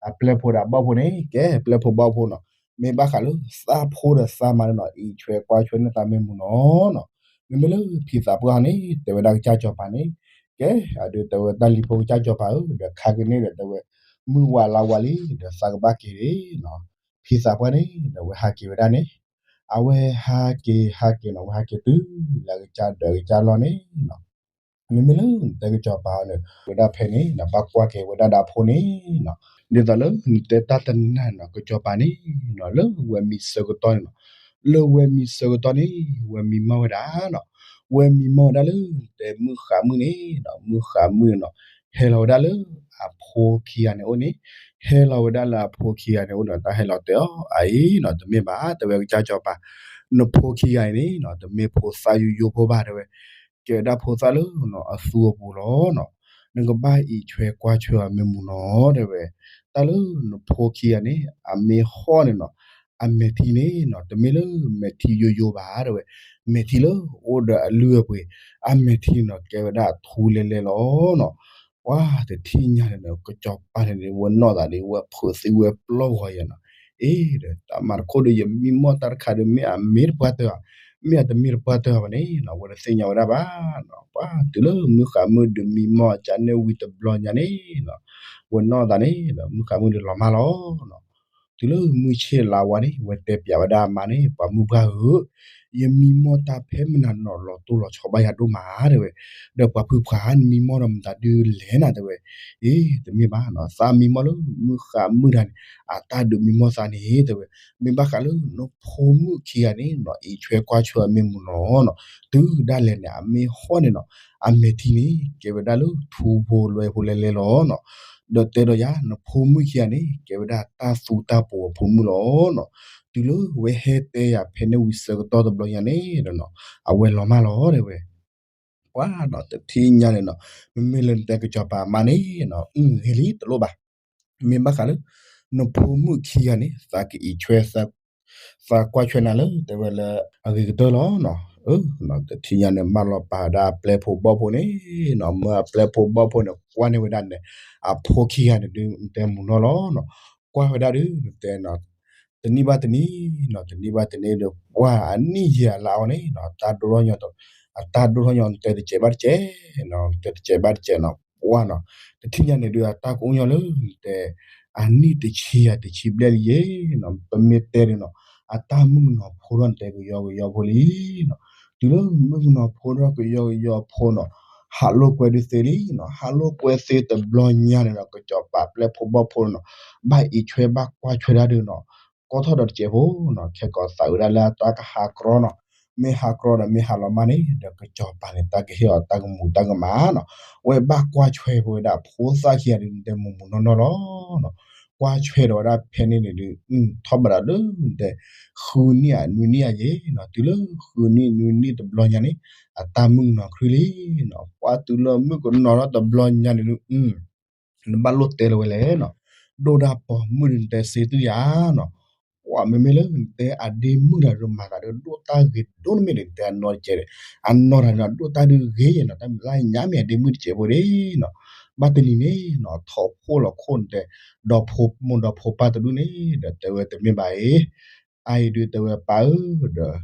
အပျဲၢ်ဖိဒီးအဘီၣ်ဖိန့ၣ် ကဲ ပျဲၢ်ဖိဘီၣ်ဖိနီၤ, မ့ၢ်ဘၣ်ဃးလၢသးဖိဒီးသးမါန့ၣ်နီၤ အံးဆွဲကွၢ်ဆွဲန့ၢ်သးမ့ၢ်မူနီၤနီၤ, မ့မ့ၢ်လၢဖံသးပှၢ်န့ၣ် တဲဝဲဒၣ်ကစၢ်စီၤပၤန့ၣ် ကဲ အဒုးတဲဝဲတၢ်လံၤဖိကစၢ်စီၤပၤဧၢ ဒီးခါကန့ၣ်ဒီးတဲဝဲ မုၢ်ဝါလါဝါလံ ဒီးသးကဘၣ်က့ၤန့ၣ်နီၤ, ဖံသးပှၢ်န့ၣ် ဒီးဝဲဟးက့ၤဝဲဒၣ်န့ၣ်, အဝဲဟးက့ၤဟးက့ၤနီၤ ဝဲဟးက့ၤတုၤလၢအကစၢ်ဒီးအကစၢ်လီၢ်န့ၣ်နီၤ မ့မ့ၢ်လၢနတဲကစီၤပၤန့ၣ် ဝဲဒၣ်ဖဲန့ၣ်နီၤ ဘၣ်ကွၢ်က့ၤဝဲဒၣ်ဒီးအဖိန့ၣ်နီၤ, ဒ်သိးလၢနတဲတၢ်တနၢ်နီၤ ကစီၤပၤန့ၣ်နီၤ လၢဝဲမံဆၢကတီၢ်န့ၣ်နီၤ, လၢဝဲမံဆၢကတီၢ်န့ၣ် ဝဲမံမီၢ်ဝဲဒၣ်နီၤ, ဝဲမံမီၢ်ဝဲဒၣ်လၢ နတဲမုၣ်ဃးမုၣ်န့ၣ်နီၤ, မုၣ်ဃးမုၣ်န့ၣ်နီၤ, ဟဲလီၤဝဲဒၣ်လၢအဖိခံဂၤန့ၣ်အိၣ်န့ၣ်, ဟဲလီၤဝဲဒၣ်လၢအဖိခံဂၤန့ၣ်အိၣ်ဒီး တၢ်ဟဲလီၤတဲအီၤအအံၤနီၤ တမ့ၢ်ဘၣ် တဲဝဲကစၢ်စီၤပၤ, နဖိခံဂၤအံၤန့ၣ်နီၤ တမ့ၢ်ဖိသၣ်ယိယိဖိဘၣ် တဲဝဲ ကဲဝဲဒၣ်ဖိသၣ်လၢနီၤ အသူအပူၤလီၤနီၤ, နကဘၣ်အံးဆွဲကွၢ်ဆွဲအီၤမ့ၢ်မူနီၤ တဲဝဲ, တၢ်လၢနဖိခံဂၤန့ၣ် အမ့ၢ်ဟီၣ်န့ၣ်နီၤ, အမဲာ်ထံန့ၣ်နီၤ တမ့ၢ်လၢမဲာ်ထံယိယိဘၣ် တဲဝဲ, မဲာ်ထံလၢအိၣ်ဒီးအလုၢ်အပှ့ၤ, အမဲာ်ထံနီၤ ကဲဝဲဒၣ်အထူလဲလဲလီၤနီၤ, ပှၤတထံၣ်ညါန့ၣ်ဒီး ကစီၤပၤန့ၣ် ဝဲနီၢ်သးဒီး ဝဲဖုးသံဝဲပျီၢ်ဂီၤယဲနီၤ, အ့ ဒီးတၢ်မၤတခိၣ်ဒီး ယမံမီၢ်တၢ်တခါဒီး မ့ၢ်အမ့ၢ်တပှၢ်တၢၢ်ဧါ, မ့ၢ်အတမ့ၢ်တပှၢ်တၢၢ်ဧါဘၣ်န့ၣ်နီၤ ဝဲတသ့ၣ်ညါဝဲဒၣ်ဘၣ်နီၤ, ပှၤတုၤလၢမုၣ်ဃးမုၣ်ဒုးမံမီၢ်ကန့ၣ်ဝံၤတဘျီညါန့ၣ်နီၤ, ဝဲနီၢ်သးန့ၣ်ဒီး မုၣ်ဃးမုၣ်ဒုးလီၤမၢ်လီၤနီၤ, တုၤလၢမုၢ်ဆ့ၣ်လါဝါန့ၣ် ဝဲတဲပျးဝဲဒၣ်အမါန့ၣ် ပှၤမုၣ်ပှၢ်ဧၢ, ယမံမီၢ်တၢ်ဖဲမနုၤနီၤ လီၤတိၢ်လီၤဆီဘၣ်ယၤဒိၣ်မး တဲဝဲ. ဒီးပှၤဖုဖှၣ်ဧၢ နမံမီၢ်ဒီးမတၤဒုလဲၣ်နၤ တဲဝဲ. အ့ တမ့ၢ်ဘၣ်နီၤ သးမံမီၢ်လၢမုၢ်ဃါမုၢ်တၢ်န့ၣ် အတၢ်ဒုးမံမီၢ်သးန့ၣ် တဲဝဲ. မ့ၢ်ဘၣ်ဃးလၢနဖိမုၣ်ခံဂၤန့ၣ်နီၤ အံးဆွဲကွၢ်ဆွဲအီၤမ့ၢ်မုာ်နီၤနီၤ တုၤဒၣ်လဲာ်န့ၣ် အမ့ၢ်ဟီၣ်န့ၣ်နီၤ အမဲာ်ထံန့ၣ် ကဲဝဲဒၣ်လၢထူဖိလွဲဖိလဲၤလဲၤလီၤနီၤ. ဒီးတဲဒီးယၤ နဖိမုၣ်ခံဂၤန့ၣ် ကဲဝဲဒၣ်တၢ်သူတၢ်ပှိၤအဖိမုၣ်လီၤနီၤ. တုၤလၢဝဲဟဲတဲယၤဖဲန့ၣ်ဝံၤဆၢကတီၢ်တဘျီညါန့ၣ်ဒီးနီၤ အဝဲလီၤမၢ်လီၤ တဲဝဲ. ပှၤနီၤ တထံၣ်ညါန့ၣ်နီၤ မ့မ့ၢ်လၢနတဲကစီၤပၤအမါန့ၣ်နီၤ အဂ့ၤလံ တလိၣ်ဘၣ်. မ့ၢ်ဘၣ်ဃးလၢ နဖိမုၣ်ခံဂၤန့ၣ် သးကအံးဆွဲ သးကွၢ်ဆွဲနၤလၢ တဲဝဲလၢ အဂ့ၤကတၢၢ်လီၤနီၤ. တထံၣ်ညါန့ၣ် မၢလီၤပာ်ဝဲဒၣ်အပျဲၢ်ဖိဘီၣ်ဖိန့ၣ်နီၤ မၢအပျဲၢ်ဖိဘီၣ်ဖိန့ၣ် ကွၢ်န့ၢ်ဝဲဒၣ်န့ၣ် အဖိခံဂၤန့ၣ်ဒုး နတဲမုာ်နီၤလီၤနီၤ. ကွၢ်ဝဲဒၣ်ဒုး နတဲနီၤ တနံၣ်ဘၣ်တနံၣ်နီၤ တနံၣ်ဘၣ်တနံၣ်ဒီး ပှၤအနံၣ်ယံာ်အလါအီၤန့ၣ်နီၤ တၢ်ဒိၣ်ထီၣ်ညီ အတၢ်ဒိၣ်ထီၣ်ညီ နတဲတစဲးဘၣ်တစဲးနီၤ နတဲတစဲးဘၣ်တစဲးနီၤ ပှၤနီၤ တထံၣ်ညါန့ၣ်ဒုး အတၢ်ကအိၣ်ညီလၢ နတဲ အနံၣ်တဆံယၤတဆံဘျဲၣ်လံယဲနီၤ ပမ့ၢ်တဲဒုးနီၤ အတၢ်မုၣ်ကနီၤဖိထီၣ်နတဲကယီကယီဖိလံနီၤ. တုၤလၢမုၣ်ကနီၤဖိထီၣ်ကယီကယီဖိနီၤ ဟးလိာ်ကွဲဒုးသ့လံနီၤ ဟးလိာ်ကွဲသ့တဘျီညါန့ၣ်ဒီး ကစီၤပၤပျဲၢ်ဖိဘီၣ်ဖိနီၤ ဘၣ်အံးဆွဲဘၣ်ကွၢ်ဆွဲတၢ်ဒုးနီၤ ကီထီၣ်ဒီးတစဲးဖိနီၤ ခဲကိးသးဝဲဒၣ်လၢအတၢ်ကဟးကြီနီၤ မ့ၢ်ဟးကြီဒီးမ့ၢ်ဟးလီၤမၢ်န့ၣ်ဒီး ကစီၤပၤန့ၣ် တၢ်ကဟ့ၣ်အီၤတၢ်ကမူၤတၢ်ကမၣ်နီၤ အဝဲဘၣ်ကွၢ်ဆွဲပဝဲဒၣ်ဖိသၣ်ခံဂၤဒုး နတဲမုာ်မုာ်နီၢ်နီၢ်လီၤနီၤ. ကွၢ်ဆွဲဒီးဝဲဒၣ်ဖဲန့ၣ်န့ၣ်ဒုး ထီၣ်ဘၣ်ဒီးလၢ နတဲ ဃုနံၣ်ဧါနွံနံၣ်ဧါယဲနီၤ တုၤလၢဃုနံၣ်နွံနံၣ်တဘျီညါန့ၣ် အတၢ်မုၣ်ကနီၤခရံာ်လံနီၤ ပှၤတုၤလၢမုၣ်ကနီၤထီၣ်တဘျီညါန့ၣ်ဒုး နဘၣ်လိၣ်တဲလီၤဝဲလဲၣ်နီၤ ဒိၣ်ဒၣ်ပိာ်မုၣ်ဒုး နတဲစ့သွံၣ်ယၤနီၤ ပှၤမ့မ့ၢ်လၢနတဲအဒ့မုၣ်တၢ်ဒုးမၤသးဒုး ဒိၣ်တၢ်ဂ့ၤဒိၣ်န့ၢ်မ့ၢ်ဒုး နတဲအနီၢ်တစဲးဒီး အနီၢ်တၢ်ဒုး ဒိၣ်တၢ်ဒုးဂ့ၤယဲနီၤ တၢ်မ့ၢ်လၢညါမ့ၢ်အဒ့မုၣ်တစဲးဖိဒၣ်နီၤ ဘၣ်တနံၤန့ၣ်နီၤ ထီၣ်ဖှိၣ်လီၤခိၣ်နတဲ ဒီဖိမိၢ်ဒီဖိပၢ်တဒူၣ်န့ၣ်ဒီး တဲဝဲတမ့ၢ်ဘၣ်အံၤ အအံၤဒုးတဲဝဲပၢ်ဧၢဒီး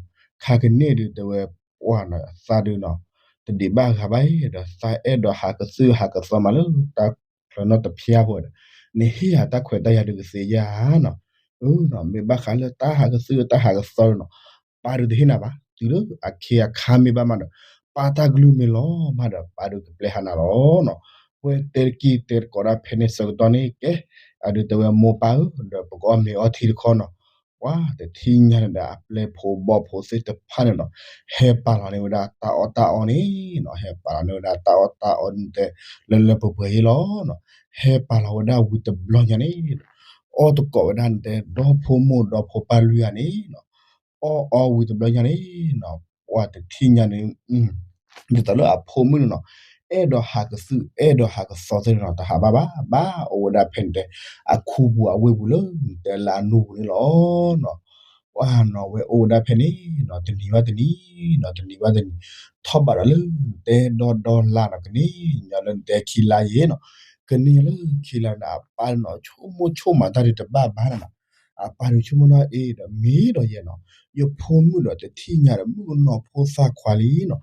ခါကန့ၣ်ဒုးတဲဝဲ ပှၤနီၤ သးဒုးနီၤ တဒံးဘၣ်ဂၤဘၣ်အံၤဒီး သးအဲၣ်ဒိးဟးကသုၣ်ဟးကသီမးလၢတၢ်ချၢနီၣ်တဖၠါဖိဒီး နဟ့ၣ်ယၤတၢ်ခွဲးတၢ်ယာ်ဒုးကသ့ဧါနီၤ မ့ၢ်ဘၣ်ဃးလၢတၢ်ဟးကသုၣ်တၢ်ဟးကသီဒီးနီၤ ပၢ်ဒုးတဟ့ၣ်နၤဘၣ် တုၤလၢအခ့အခါမ့ၢ်ဘၣ်မးဒီး ပၢ်တၢ်ကလုၢ်မ့ၢ်လီၤမးဒီး ပၢ်ဒုးကပျဲဟးနၤလီၤနီၤ ပှဲၤတဲတကံၢ်တဲတကိးဒၣ်ဖဲန့ၣ်ဆၢကတီၢ်န့ၣ်ကဲ အဒုးတဲဝဲမိၢ်ပၢ်ဧၢ ဒီးပကအီၣ်မ့ၤအီထံတခီနီၤ ပှၤတထံၣ်ညါန့ၣ်ဒီး အပျဲၢ်ဖိဘီၣ်ဖိသ့ၣ်တဖၣ်န့ၣ်နီၤ ဟဲပာ်လီၤန့ၢ်ဝဲဒၣ်တၢ်အီၣ်တၢ်အီန့ၣ်နီၤ ဟဲပာ်လီၤန့ၢ်ဝဲဒၣ်တၢ်အီၣ်တၢ်အီနတဲ လၢလၢပှဲၤပှဲၤအံၤလီၤနီၤ ဟဲပာ်လီၤဝဲဒၣ်ဝံၤတဘျီညါန့ၣ် အီၣ်တကိးဝဲဒၣ်နတဲ ဒီဖိမိၢ်ဒီဖိပၢ်လွံၢ်ဂၤန့ၣ်နီၤ အီၣ်အီဝံၤတဘျီညါန့ၣ်နီၤ ပှၤတထံၣ်ညါန့ၣ် ဒ်သိးလၢအဖိမုၣ်န့ၣ်နီၤ အဲၣ်ဒိးဟးကသုၣ် အဲၣ်ဒိးဟးကသီသ့ၣ်န့ၣ်နီၤ တဟးဘၣ်ဘၣ် ဘၣ်အိၣ်ဝဲဒၣ်ဖဲန့ၣ်တဲ အခူပူၤအဝ့ၢ်ပူၤလၢ နတဲလၢအနိၢ်ပူၤန့ၣ်လီၤနီၤ ပှၤနီၤ ဝဲအိၣ်ဝဲဒၣ်ဖဲန့ၣ်နီၤ တနံၤဘၣ်တနံၤနီၤ တနံၤဘၣ်တနံၤ ထီၣ်ဘၣ်ဒီးလၢ နတဲဒီဒီလါနီၤ ကန့ၢ်ညီလၢနတဲခံလါယဲနီၤ ကန့ၢ်ညီလၢခံလါန့ၣ် အပၢ်န့ၣ်နီၤ ဆိကမိၣ်ဆိကမးတၢ်ဒုးတဘၣ်ဘၣ်န့ၣ်နီၤ အပၢ်ဒုးဆိကမိၣ်နီၤ အ့ဒီးမ့ၢ်ဒီးယဲနီၤ ယဖိမုၣ်ဒီးတထံၣ်ညါဒီး မုၣ်ကနီၤဖိသၣ်ခွါလံနီၤ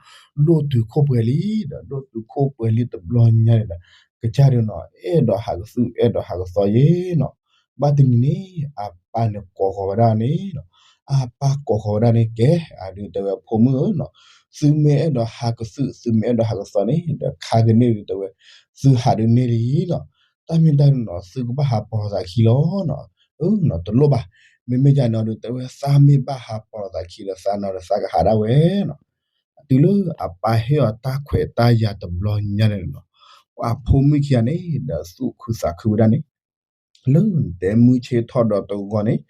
ဒိၣ်တုာ်ခိၣ်ပှဲၤလံဒီး ဒိၣ်တုာ်ခိၣ်ပှဲၤလံတဘျီညါန့ၣ်ဒီး ကစၢ်ဒုးနီၤ အဲၣ်ဒိးဟးကသုၣ် အဲၣ်ဒိးဟးကသီယဲနီၤ ဘၣ်တနံၤန့ၣ် အပၢ်န့ၣ်ကိးဃီၤဝဲဒၣ်န့ၣ်နီၤ အပၢ်ကိးဃီၤဝဲဒၣ်န့ၣ်ကဲ အဒုးတဲဝဲဖိမုၣ်ဧၢနီၤ သုမ့ၢ်အဲၣ်ဒိးဟးကသုၣ် သုမ့ၢ်အဲၣ်ဒိးဟးကသီန့ၣ်ဒီး ခါကန့ၣ်ဒုးတဲဝဲ သုဟးဒုးန့ၢ်လံနီၤ တၢ်မ့ၢ်တၢ်နီၤ သုကဘၣ်ဟးပိာ်လိာ်သးခံလီၤနီၤ အၢနီၤ တလိၣ်ဘၣ် မ့မ့ၢ်ကန့ၣ်ဒုးတဲဝဲ သးမ့ၢ်ဘၣ်ဟးပိာ်လိာ်သးခံဒီး သးနီၤဒီးသးကဟးဒၣ်ဝဲနီၤ တုၤလၢအပၢ်ဟ့ၣ်အီၤတၢ်ခွဲးတၢ်ယာ်တဘျီညါန့ၣ်နီၤ ပှၤဖိမုၣ်ခံဂၤန့ၣ်ဒီး သူၣ်ခုသးခုဝဲဒၣ်န့ၣ် လၢနတဲမုၢ်ဆ့ၣ်ထီၣ်ဒီးတဂီၤန့ၣ်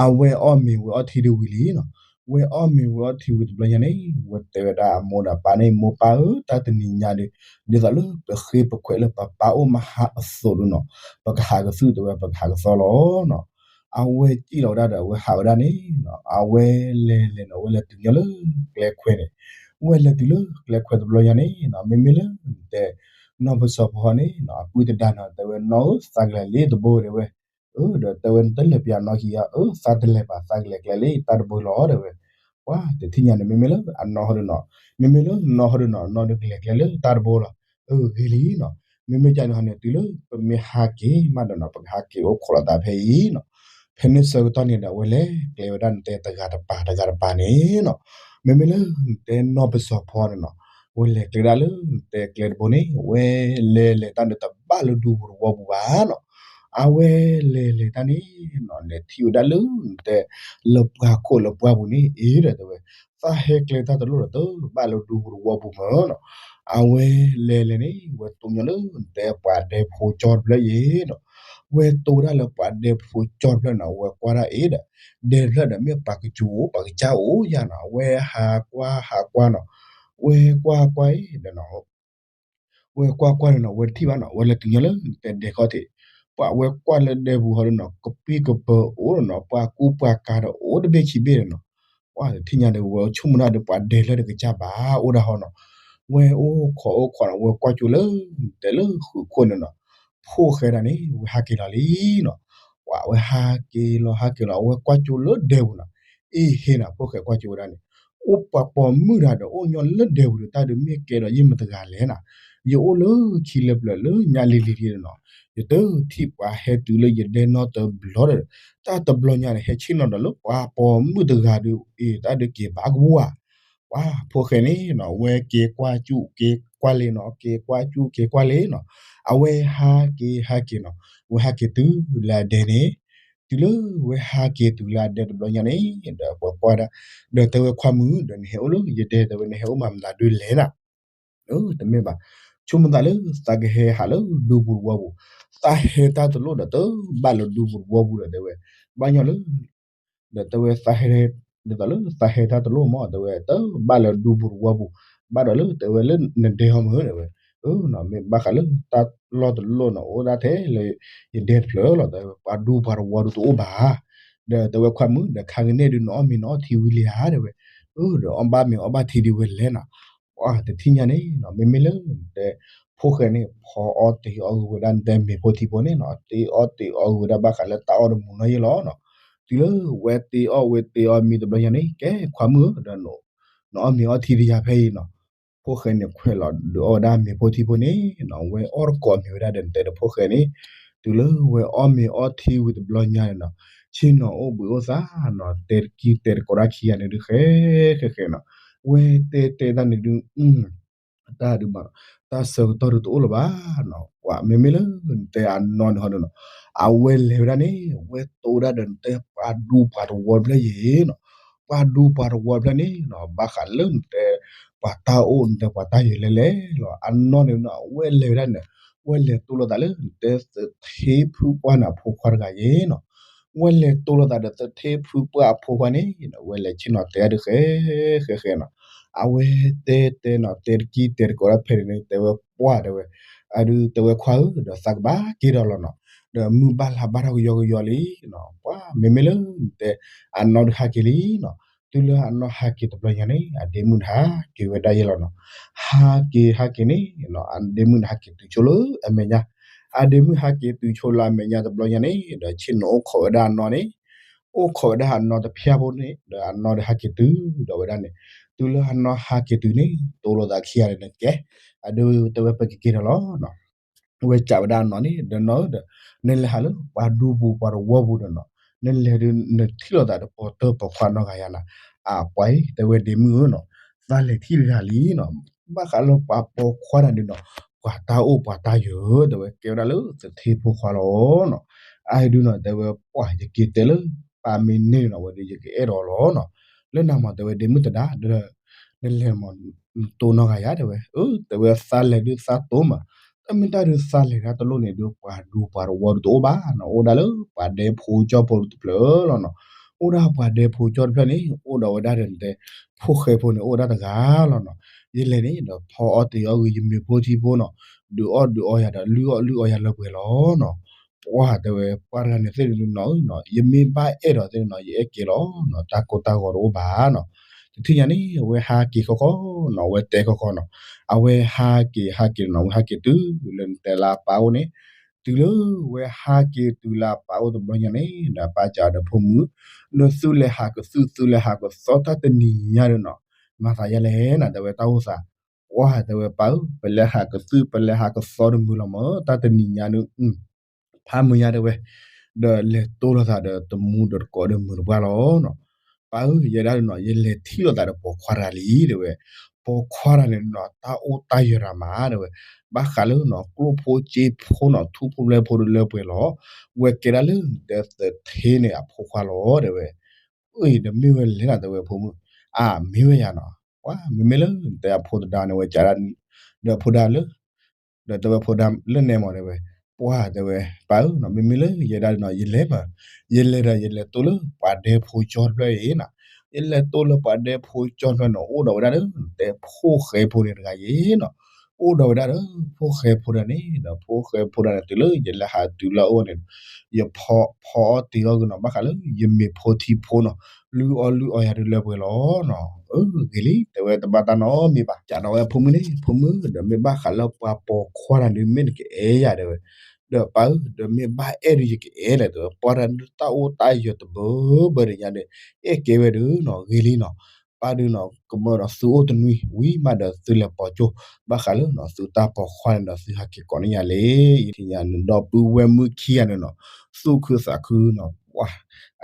အဝဲအီၣ်မ့ၤဝဲအီထံဒုးဝံၤလံနီၤ ဝဲအီၣ်မ့ၤဝဲအီထံဝံၤတဘျီညါန့ၣ် ဝဲတဲဝဲဒၣ်အမိၢ်ဒီးပၢ်န့ၣ် မိၢ်ပၢ်ဧၢ တၢ်တနံၤညါဒုး ဒ်သိးလၢပဃ့ပခွဲးလၢပပၢ်အိၣ်မဟါအသိးဒုးနီၤ ပကဟးကသုၣ်တဲဝဲ ပကဟးကသီလီၤနီၤ အဝဲစံၣ်လီၤဝဲဒၣ်ဒီး အဝဲဟးဝဲဒၣ်န့ၣ်နီၤ အဝဲလဲၤလဲၤနီၤ ဝဲလဲၤတုၤညီလၢကျဲခွဲးန့ၣ် ဝဲလဲၤတုၤလၢကျဲခွဲးတဘျီညါန့ၣ်နီၤ မ့မ့ၢ်လၢနတဲ နီၢ်ပစီၤဖီန့ၣ်နီၤ အပုၢ်တဒါနီၤ တဲဝဲ နီၢ်ဧၢ သးကလဲၤလံတဘိ တဲဝဲ အၢ ဒီးတဲဝဲ နတလဲၤပျးနီၢ်ခံဧါ အၢ သးတလဲၤဘၣ် သးကလဲၤကျဲလၢတၢ်တဘိလီၤ တဲဝဲ ပှၤတထံၣ်ညါန့ၣ် မ့မ့ၢ်လၢအနီၢ်ဟီဒုးနီၤ မ့မ့ၢ်လၢနီၢ်ဟီဒုးနီၤ နီၢ်ဒုးကလဲၤကျဲလၢတၢ်တဘိလီၤ အၢ ဂ့ၤလံနီၤ မ့မ့ၢ်ကန့ၣ်ဟီန့ၣ် တုၤလၢပမ့ၢ်ဟးက့ၤမးဒီးနီၤ ပကဟးက့ၤအိၣ်ခိးလိာ်သးဖဲအံၤနီၤ ဖဲန့ၣ်ဆၢကတီၢ်န့ၣ်ဒီး အဝဲလဲၤကျဲဝဲဒၣ်နတဲတဂၤတပၤ တဂၤတပၤန့ၣ်နီၤ မ့မ့ၢ်လၢနတဲနီၢ်ပစီၤဖီန့ၣ်နီၤ, ဝဲလဲၤကျဲဒၣ်လၢနတဲကျဲတဘိန့ၣ် ဝဲလဲၤလဲၤတၢ်န့ၣ်တဘၣ်လၢဒူပူၤတဝီပူၤဘၣ်နီၤ. အဝဲလဲၤလဲၤတၢ်န့ၣ်နီၤ လဲၤထံၣ်ဝဲဒၣ်လၢနတဲ လၢပှၢ်ခိၣ်လၢပှၢ်ပူၤန့ၣ် အ့ဒီးတဲဝဲ သးဟဲကျဲတၢ်တလိၣ်ဒီးတဘၣ်လၢဒူပူၤတဝီပူၤမၢ်နီၤ. အဝဲလဲၤလဲၤန့ၣ် ဝဲတိၢ်ညီလၢနတဲပှၤဒဲဖိကၠီတဖျၢၣ်ယဲနီၤ. ဝဲတိၢ်ဝဲဒၣ်လၢပှၤဒဲဖိကၠီတဖျၢၣ်နီၤ ဝဲကွၢ်ဒၣ်အ့ဒီး ဒဲတဖျၢၣ်ဒီးမ့ၢ်ပှၤကစူၤအိၣ် ပှၤကစၢ်အိၣ်ယါနီၤ. ဝဲဟးကွၢ်ဟးကွၢ်နီၤ, ဝဲကွၢ်ကွၢ်အ့ဒီးနီၤ ဝဲကွၢ်ကွၢ်န့ၣ်နီၤ ဝဲတထံၣ်ဘၣ်နီၤ ဝဲလဲၤတုၤညီလၢနတဲဒဲခီၣ်ထံး, ပှၤဝဲကွၢ်လၢဒဲပူၤဟီဒီးနီၤ ကပံၢ်ကပၢၤအိၣ်ဒီးနီၤ ပှၤကူပှၤကၤဒီးအိၣ်တဘ့ၣ်ခံဘ့ၣ်ဒီးနီၤ. ပှၤတထံၣ်ညါဒီး ဝဲဆိကမိၣ်ဒၣ်ဒီးပှၤဒဲလၢတကစၢ်ဘၣ်အိၣ်ဒၣ်ဟီနီၤ. ဝဲအိၣ်ခိးအိၣ်ခိးနီၤ ဝဲကွၢ်ကၠိလၢနတဲလၢဃုးခိၣ်န့ၣ်နီၤ, ဖိၣ်ဃဲဒၣ်န့ၣ် ဝဲဟးက့ၤလီၤလံနီၤ. ပှၤဝဲဟးက့ၤလီၤဟးက့ၤလီၤ အဝဲကွၢ်ကၠိလၢဒဲပူၤနီၤ, အ့ဟ့နီၤ ဖိၣ်ဃဲကွၢ်ကၠိဝဲဒၣ်န့ၣ် အိၣ်ပှၤပိာ်မုၣ်တဂၤဒီး အိၣ်ညီလၢဒဲပူၤဒီး တၢ်ဒုးမ့ၢ်ကဲဒီးယမတဂၤလဲၣ်နီၤ. ယအိၣ်လၢခံလၢပျၢၤလၢညါလံၤလံၤလံၤနီၤ, ယတထံၣ်ပှၤဟဲတုၤလၢယဒဲနီတဘျီဒီး, တၢ်တဘျီညါန့ၣ် ဟဲဆ့ၣ်နီၤဒီးလၢပှၤပိာ်မုၣ်တဂၤဒီး အ့ တၢ်ဒုးက့ၤဘၣ်ကဘၣ်ဧါ. ပှၤဖိၣ်ဃဲန့ၣ်နီၤ ဝဲက့ၤကွၢ်ကၠိက့ၤကွၢ်လ့နီၤ, က့ၤကွၢ်ကၠိက့ၤကွၢ်လ့နီၤ. အဝဲဟးက့ၤဟးက့ၤနီၤ, ဝဲဟးက့ၤတုၤလၢအဒဲန့ၣ်, တုၤလၢဝဲဟးက့ၤတုၤလၢအဒဲတဘျီညါန့ၣ် ဒီးပှၤကွၢ်ဒၣ်, ဒီးတဲဝဲခွါမုၣ်ဒီး နဟဲအိၣ်လၢယဒဲ တဲဝဲ နဟဲအိၣ်မၤမနုၤဒုလဲၣ်နီၤ. တမ့ၢ်ဘၣ်, ဆိကမိၣ်သးလၢသးကဟဲဟးလၢဒူပူၤတဝီပူၤ, သးဟဲတၢ်တလိၣ်ဒီးတဘၣ်လၢဒူပူၤတဝီပူၤဒီး တဲဝဲ, ဘၣ်ညီလၢ ဒီးတဲဝဲသးဟဲ, ဒ်သိးလၢသးဟဲတၢ်တလိၣ်မး တဲဝဲ တဘၣ်လၢဒူပူၤတဝီပူၤ, ဘၣ်ဒီးလၢတဲဝဲလၢနဒဲဟီမ့ၢ် တဲဝဲ, မ့ၢ်ဘၣ်ဃးလၢတၢ်လီၢ်တလီၢ်နီၤ အိၣ်ဒၣ်ထဲလၢယဒဲတဖျၢၣ်လီၤ တဲဝဲ ပှၤဒူပှၤတဝီဒုးတအိၣ်ဘၣ်. ဒီးတဲဝဲခွါမုၣ် ဒီးခါကန့ၣ်ဒုးနအီၣ်မ့ၤနအီထံဝံၤလံဧါ တဲဝဲ, ဒီးအီၣ်ဘၣ်မ့ၤအီဘၣ်ထံဒုးဝဲလဲၣ်နီၤ. ပှၤတထံၣ်ညါန့ၣ်နီၤ မ့မ့ၢ်လၢနတဲ ဖိၣ်ဃဲန့ၣ် ဖီအီၣ်တ့ၤအီၣ်ဂ့ၤဝဲဒၣ်နတဲမ့ၤဖိထံဖိန့ၣ်နီၤ တ့ၤအီၣ်တ့ၤအီၣ်ဂ့ၤဝဲဒၣ်ဘၣ်ဃးလၢတၢ်အီၣ်တမူၤနီၤယဲလီၤနီၤ. တုၤလၢဝဲတ့ၤအီၣ်ဝဲတ့ၤအီၣ်မံတဘျီညါန့ၣ် ကဲခွါမုၣ်ဧၢ ဒီး နအီၣ်မ့ၤအီထံတယၤဖဲအံၤနီၤ. ဖိၣ်ဃဲန့ၣ်ခွဲးလီၤဒုးအီၣ်ဝဲဒၣ်မ့ၤဖိထံဖိန့ၣ်နီၤ ဝဲအီၣ်တကိးမ့ၤဝဲဒၣ်ဒီးနတဲဒီးဖိၣ်ဃဲန့ၣ်, တုၤလၢဝဲအီၣ်မ့ၤအီထံဝံၤတဘျီညါန့ၣ်နီၤ ဆ့ၣ်နီၤအိၣ်ဘှံးအိၣ်သါနီၤ တဲတကံၢ်တဲတကိးတၢ်ခံဂၤန့ၣ်ဒုး ဃဲဃဲဃဲနီၤ. ဝဲတဲတဲတၢ်န့ၣ်ဒုး တၢ်ဒုးမး တၢ်ဆၢကတီၢ်ဒုးတအိၣ်လၢၤဘၣ်နီၤ. ပှၤမ့မ့ၢ်လၢနတဲအနီၢ်န့ၣ်ဟီဒုးနီၤ အဝဲလဲၤဝဲဒၣ်န့ၣ် ဝဲတိၢ်ဝဲဒၣ်ဒီးနတဲပှၤဒူပှၤတဝီတဖျၢၣ်ယဲနီၤ. ပှၤဒူပှၤတဝီတဖျၢၣ်န့ၣ်နီၤ ဘၣ်ဃးလၢနတဲ ပှၤတၢ်အိၣ်နတဲပှၤတၢ်ယဲလဲၣ်လဲၣ်လီၤ. အနီၢ်န့ၣ်နီၤ အဝဲလဲၤဝဲဒၣ်န့ၣ် ဝဲလဲၤတိၢ်လိာ်သးလၢနတဲသထ့ဖုပှၢ်န့ၣ်အဖိခွါတဂၤယဲနီၤ. ဝဲလဲၤတိၢ်လိာ်သးဒီးသထ့ဖုပှၢ်အဖိခွါန့ၣ် ဝဲလဲၤဆ့ၣ်နီၤတဲဒုး ဃဲ ဃဲဃဲနီၤ. အဝဲတဲတဲနီၤ တဲတကံၢ်တဲတကိးဒၣ်ဖဲန့ၣ်န့ၣ် တဲဝဲပှၢ်တဲဝဲ, အဒုးတဲဝဲခွါဧၢ ဒီးသးကဘၣ်က့ၤဒီးလီၤနီၤ. ဒီးမုၢ်ဘၣ်လါဘၣ်ထီၣ်ကယီကယီလံနီၤ. ပှၤမ့မ့ၢ်လၢနတဲ အနီၢ်ဒုးဟးက့ၤလံနီၤ. တုၤလၢအနီၢ်ဟးက့ၤတဘျီညါန့ၣ် အဒ့မုၣ်န့ၣ်ဟးက့ၤဝဲဒၣ်ယဲလီၤနီၤ. ဟးက့ၤဟးက့ၤန့ၣ် အဒ့မုၣ်န့ၣ်ဟးက့ၤတုၤဆိလၢအမဲာ်ညါ. အဒ့မုၣ်ဟးက့ၤတုၤဆိလၢအမဲာ်ညါတဘျီညါန့ၣ် ဒီးဆ့ၣ်နီၤအိၣ်ခိးဝဲဒၣ်အနီၢ်န့ၣ် အိၣ်ခိးဝဲဒၣ်အနီၢ်တဖၠၣ်ဖိန့ၣ် ဒီးအနီၢ်ဒီးဟးက့ၤတုၤဒီးဝဲဒၣ်န့ၣ်, တုၤလၢအနီၢ်ဟးက့ၤတုၤန့ၣ် တိၢ်လိာ်သးခံဂၤန့ၣ်န့ၣ်ကဲ, အဒုးတဲဝဲပကက့ၤဒီးလီၤနီၤ. ဝဲစံးဝဲဒၣ်အနီၢ်န့ၣ် ဒီးနီၢ်ဧၢဒီး နလဲၤဟးလၢပှၤဒူပူၤပှၤတဝီပူၤဒီးနီၤ, နလဲၤဒုးနထံၣ်လိာ်သးဒီးပိာ်တၢၢ်ပိာ်ခွါနီတဂၤယါနၤ. အပှၤအံၤ တဲဝဲဒ့မုၣ်ဧၢနီၤ, သးလဲၤထံၣ်တဂၤလံနီၤ. ဘၣ်ဃးလၢပှၤပိာ်ခွါတဂၤန့ၣ်နီၤ ပှၤတၢ်အိၣ်ပှၤတၢ်ယၢၤ တဲဝဲကဲဝဲဒၣ်လၢသထ့ဖိခွါလီၤနီၤ. အဒုးနီၤ တဲဝဲပှၤယက့ၤတဲလၢပၢ်မ့ၢ်န့ၢ်နီၤ ဝဲဒုးယကအဲၣ်ဒိးလီၤနီၤ. လၢနၤမၤတဲဝဲဒ့မုၣ်တဒါဒီး နလဲၤမၤ နတိၢ်နီတဂၤယါ တဲဝဲ, အၢ တဲဝဲသးလဲၤဒုးသးတိၢ်မး, တမ့ၢ်တၢ်ဒုးသးလဲၤတၢ်တလိၣ်န့ၣ်ဒုး ပှၤဒူပှၤတဝီဒုးတအိၣ်ဘၣ်နီၤ, အိၣ်ဒၣ်လၢပှၤဒဲဖိကၠီဖိတဖျၢၣ်လီၤနီၤ. အိၣ်ဒၣ်ပှၤဒဲဖိကၠီတဖျၢၣ်န့ၣ် အိၣ်ဒီးဝဲဒၣ်ဒီးနတဲ ဖိၣ်ဃဲဖိန့ၣ် အိၣ်ဝဲဒၣ်တဂၤလီၤနီၤ. ယလဲၤန့ၣ်ဒီးဖီအီၣ်တ့ၤအီၣ်ဂ့ၤ ယမ့ၤဖိထံဖိနီၤ, ဒုးအီၣ်ဒုးအီယၤဒီး လုၢ်အီၣ်လုၢ်အီယၤလၢပှဲၤလီၤနီၤ. ပှၤတဲဝဲ ပှၤတဂၤန့ၣ်သ့ၣ်န့ၣ်နီၤ ယမ့ၢ်ဘၣ်အဲၣ်ဒိးသ့ၣ်န့ၣ်နီၤ ယအဲၣ်က့ၤလီၤနီၤ, တၢ်ကိၢ်တၢ်ဂီၤတအိၣ်ဘၣ်နီၤ. တထံၣ်ညါန့ၣ် အဝဲဟးက့ၤခီခီနီၤ, အဝဲတဲခီခီနီၤ, အဝဲဟးက့ၤဟးက့ၤနီၤ, အဝဲဟးက့ၤတုၤလၢနတဲလၢအပၢ်အိၣ်န့ၣ်, တုၤလၢဝဲဟးက့ၤတုၤလၢအပၢ်အိၣ်တဘျီညါန့ၣ် ဒီးအပၢ်စံးဒီးဖိမုၣ်, နသုလဲၤဟးကသုၣ်သုလဲၤဟးကသီတၢ်တနံၤညါဒီးနီၤ, မၤသးယါလဲၣ်နၤ တဲဝဲတၢ်အိၣ်သး ပှၤတဲဝဲပၢ်ဧၢ, ပလဲၤဟးကသုၣ်ပလဲၤဟးကသီတမုာ်လီၤမး, တၢ်တနံၤညါန့ၣ် ဖးမုာ်ညါတဲဝဲ, ဒီးလဲၤတိၢ်လိာ်သးဒီးတမူဒီးတကိးဒီးမုာ်တပှၢ်လီၤနီၤ. ပၢ်ဧၢ ယဲဒၣ်ဒုးနီၤ ယလဲၤထံၣ်လိာ်သးဒီးပိာ်ခွါတဂၤလံ တဲဝဲ, ပိာ်ခွါတဂၤန့ၣ်နီၤ တၢ်အိၣ်တၢ်ယၢၤတၢ်မၤ တဲဝဲ, ဘၣ်ဃးလၢနီၤ ကျိၣ်ဖိစ့ဖိနီၤ ထူဖိပျဲၢ်ဖိဒီးလၢပှဲၤလီၤ, ဝဲကဲဒၣ်လၢနတဲသထ့န့ၣ်အဖိခွါလီၤ တဲဝဲ, အၢ ဒီးမ့ၢ်ဝဲလဲၣ်နီၤ တဲဝဲဖိမုၣ်, အၢ မ့ၢ်ဝဲယၤနီၤ, ပှၤ မ့မ့ၢ်လၢနတဲအဖိသဒါန့ၣ် ဝဲကးဒၣ် ဒီးဖိဒါလၢ ဒီးတဲဝဲဖိဒါလၢနဲမး တဲဝဲ, ပှၤ တဲဝဲ, ပၢ်ဧၢနီၤ မ့မ့ၢ်လၢယဲဒၣ်ဒုးနီၤ ယလဲၤမး, ယလဲၤဒီးယလဲၤတိၢ်လၢပှၤဒဲဖိကၠီတဖျၢၣ်အံၤနီၤ, ယလဲၤတိၢ်လၢပှၤဒဲဖိကၠီတဖျၢၣ်န့ၣ် အိၣ်ဒီးဝဲဒၣ်ဒီး နတဲဖိဃဲဖိန့ၣ်တဂၤအံၤနီၤ, အိၣ်ဒီးဝဲဒၣ်ဒီး ဖိဃဲဖိတဂၤန့ၣ်ဒီး ဖိဃဲဖိတဂၤန့ၣ် တုၤလၢယလဲၤဟးတုၤလၢအအိၣ်န့ၣ် ယဖီဖီအီၣ်တ့ၤအီၣ်ဂ့ၤနီၤ ဘၣ်ဃးလၢယမ့ၤဖိထံဖိနီၤ, လုၢ်အီၣ်လုၢ်အီယၤဒုးလၢပှဲၤလီၤနီၤ, အၢ ဂ့ၤလံ တဲဝဲတဘၣ်တၢ်နီတမံၤဘၣ်, ကးဒီးဝဲဖိမုၣ်န့ၣ် ဖိမုၣ် ဒီးမ့ၢ်ဘၣ်ဃးလၢပှၤပိာ်ခွါတဂၤဒုး မ့ၢ်နကအဲၣ်ယၤ တဲဝဲ, ဒီးပၢ်ဧၢ ဒီးမ့ၢ်ဘၣ်အဲၣ်ဒုးယကအဲၣ်လဲၣ် တဲဝဲ, ပှၤတဂၤဒုးတၢ်အိၣ်တၢ်ယၢၤတဘၢဘၢဒံးညါဒီး အဲၣ်ကဲဝဲဒုးနီၤ ဂ့ၤလံနီၤ, ပၢ်ဒုးနီၤ ကမၢဒီးသုအိၣ်တနွံဝံၤမးဒီးသုလဲၤပိာ်ကၠိ, ဘၣ်ဃးလၢနီၤ သုတၢ်ပိာ်ခွါန့ၣ်ဒီးသုဟးက့ၤကိးန့ၢ်ယၤလံ, ယထံၣ်ညါနဒီပုၢ်ဝဲၢ်မုၣ်ခံဂၤန့ၣ်နီၤ သူၣ်ခုသးခုနီၤ, ပှၤ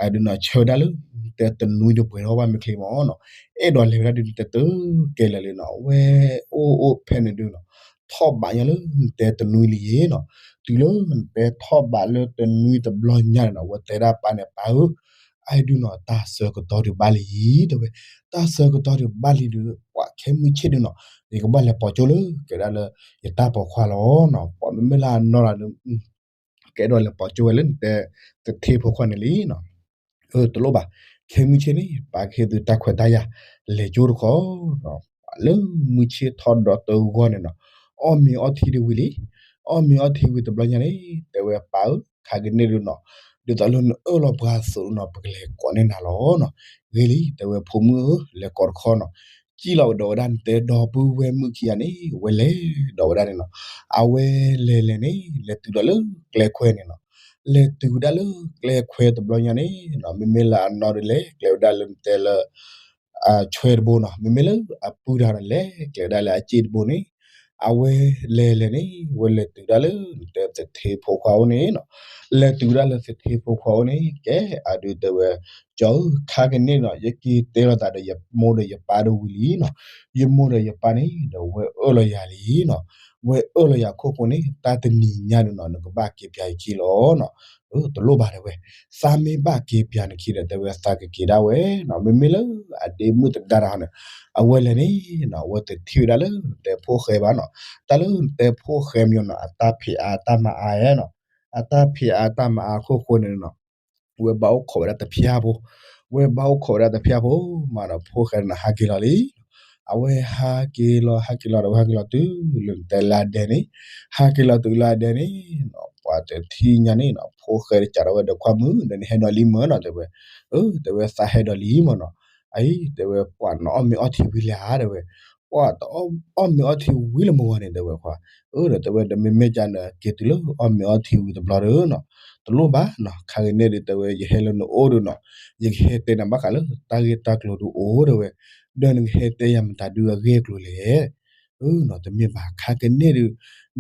အဒုးနီၤ ဆၢဝဲဒၣ်လၢ နတဲတနွံဒီးပှဲၤထီၣ်ဘၣ်မ့ၢ်ချ့မးနီၤ, အဲၣ်ဒိးလဲၤဝဲဒၣ်ဒုးနတဲတကဲလၢာ်လံနီၤ, ဝဲအိၣ်အိၣ်ဖဲန့ၣ်ဒုးနီၤ ထီၣ်ဘးညါလၢနတဲတနွံလံနီၤ, တုၤလၢနတဲထီၣ်ဘးလၢတနွံတဘျီညါန့ၣ်နီၤ ဝဲတဲဒၣ်ပၢ်န့ၣ် ပၢ်ဧၢ အဒုးနီၤ တၢ်ဆၢကတီၢ်ဒုးဘၣ်လံ တဲဝဲ, တၢ်ဆၢကတီၢ်ဒုးဘၣ်လံဒုး ပှၤခဲမုၢ်ဆ့ၣ်ဒုးနီၤ ယကဘၣ်လဲၤပိာ်ကၠိလၢ ကဲဒၣ်လၢ ယတၢ်ပိာ်ခွါလီၤနီၤ, ပှၤမ့မ့ၢ်လၢအနီၢ်လၢဒုး ကအဲၣ်ဒိးလဲၤပိာ်ကၠိဝဲလၢနတဲသထ့ဖိခွါန့ၣ်လံနီၤ, အၢ တလိၣ်ဘၣ်, ခဲမုၢ်ဆ့ၣ်န့ၣ် ပၢ်ကဟ့ၣ်သုတၢ်ခွဲးတၢ်ယာ် လဲၤကၠိတခီနီၤ, လၢမုၢ်ဆ့ၣ်ထီၣ်ဒီးတဂီၢ်န့ၣ်နီၤ, အီၣ်မ့ၤအီထံဒုးဝံၤလံ, အီၣ်မ့ၤအီထံဝံၤတဘျီညါန့ၣ် တဲဝဲပၢ်ဧၢ ခါကန့ၣ်ဒုးနီၤ, ဒ်သိးလၢနအၢၣ်လီၤပှၤအသိးနီၤ ပကလဲၤကိးန့ၢ်နၤလီၤနီၤ, ဂ့ၤလံ တဲဝဲဖိမုၣ်ဧၢ လဲၤကိးတခီနီၤ, စံၣ်လီၤဒီးဝဲဒၣ်နတဲဒီပုၢ်ဝဲၢ်မုၣ်ခံဂၤန့ၣ် ဝဲလဲၤဒီးဝဲဒၣ်န့ၣ်နီၤ, အဝဲလဲၤလဲၤန့ၣ် လဲၤတုၤဒီးလၢကျဲခွဲန့ၣ်နီၤ, လဲၤတုၤဝဲဒၣ်လၢကျဲခွဲတဘျီညါန့ၣ်နီၤ, မ့မ့ၢ်လၢအနီၢ်ဒုးလဲၤကျဲဝဲဒၣ်လၢနတဲလၢ ဆွဲတဘိနီၤ, မ့မ့ၢ်လၢအပုၢ်တဂၤန့ၣ် လဲၤကျဲဝဲဒၣ်လၢအစ့ၣ်တဘိန့ၣ်, အဝဲလဲၤလဲၤန့ၣ် ဝဲလဲၤတုၤဒၣ်လၢနတဲသထ့ဖိခွါအိၣ်န့ၣ်နီၤ, လဲၤတုၤဒၣ်လၢသထ့ဖိခွါအိၣ်န့ၣ် ကဲအဒုးတဲဝဲ, ကၠီဧၢ ခါကန့ၣ်နီၤ ယက့ၤတဲလိာ်သးဒီးယမိၢ်ဒီးယပၢ်တဝံၤလံနီၤ, ယမိၢ်ဒီးယပၢ်န့ၣ်ဒီးဝဲအၢၣ်လီၤယၤလံနီၤ, ဝဲအၢၣ်လီၤယၤခိၣ်ဃိန့ၣ် တၢ်တနံၤညါဒုးနီၤ နကဘၣ်က့ၤပၠးယခံလီၤနီၤ, တလိၣ်ဘၣ်တဲဝဲ, သးမ့ၢ်ဘၣ်က့ၤပၠးနခံဒီးတဲဝဲသးကက့ၤဒၣ်ဝဲနီၤ, မ့မ့ၢ်လၢအဒ့မုၣ်သဒါတဂၤန့ၣ် အဝဲလဲၤန့ၣ်နီၤ အဝဲတထံၣ်ဝဲဒၣ်လၢနတဲဖိဃဲဘၣ်နီၤ, တၢ်လၢနတဲဖိဃဲမ့ၢ်နီၤ အတၢ်ဖံးအါတၢ်မၤအါနီၤ, အတၢ်ဖံးအါတၢ်မၤအါခိၣ်ဃိန့ၣ်နီၤ ဝဲဘၣ်အိၣ်ခိးဝဲဒၣ်တဖၠါဖိ, ဝဲဘၣ်အိၣ်ခိးဝဲဒၣ်တဖၠါဖိမးဒီး ဖိဃဲန့ၣ်ဟးက့ၤလီၤလံ, အဝဲဟးက့ၤလီၤ ဟးက့ၤလီၤဒီးဝဲဟးက့ၤလီၤတုၤလၢနတဲလၢအဒဲန့ၣ်, ဟးက့ၤလီၤတုၤလၢအဒဲန့ၣ်နီၤ ပှၤတထံၣ်ညါန့ၣ်နီၤ ဖိဃဲတကးဒီးဝဲဒီးခွါမုၣ် ဒီးနဟဲဒီးလံမၢ်နီၤ တဲဝဲ, အၢ တဲဝဲသးဟဲဒီးလံမၢ်နီၤ, အအံၤ တဲဝဲပှၤနအီၣ်မ့ၤအီထံဝံၤလဲၣ်ဧါ တဲဝဲ, ပှၤတအီၣ်မ့ၤအီထံဝံၤလၢမုၢ်ဂီၤန့ၣ် တဲဝဲခွါ, အၢ ဒီးတဲဝဲဒီးမ့မ့ၢ်ကန့ၣ် က့ၤတုၤလၢအီၣ်မ့ၤအီထံဝံၤတဘျီဒီးနီၤ, တလိၣ်ဘၣ်နီၤ ခါကန့ၣ်ဒုးတဲဝဲ ယဟဲလၢနအိၣ်ဒီးနီၤ, ယကဟဲတဲနၤဘၣ်ဃးလၢတၢ်ဂ့ၢ်တၢ်ကျိၤဒုးအိၣ်တဲဝဲ, ဒီးနကဟဲတဲယၤမတၤဒုးအဂ့ၢ်အကျိၤလဲၣ် အၢနီၤ တမ့ၢ်ဘၣ် ခါကန့ၣ်ဒုး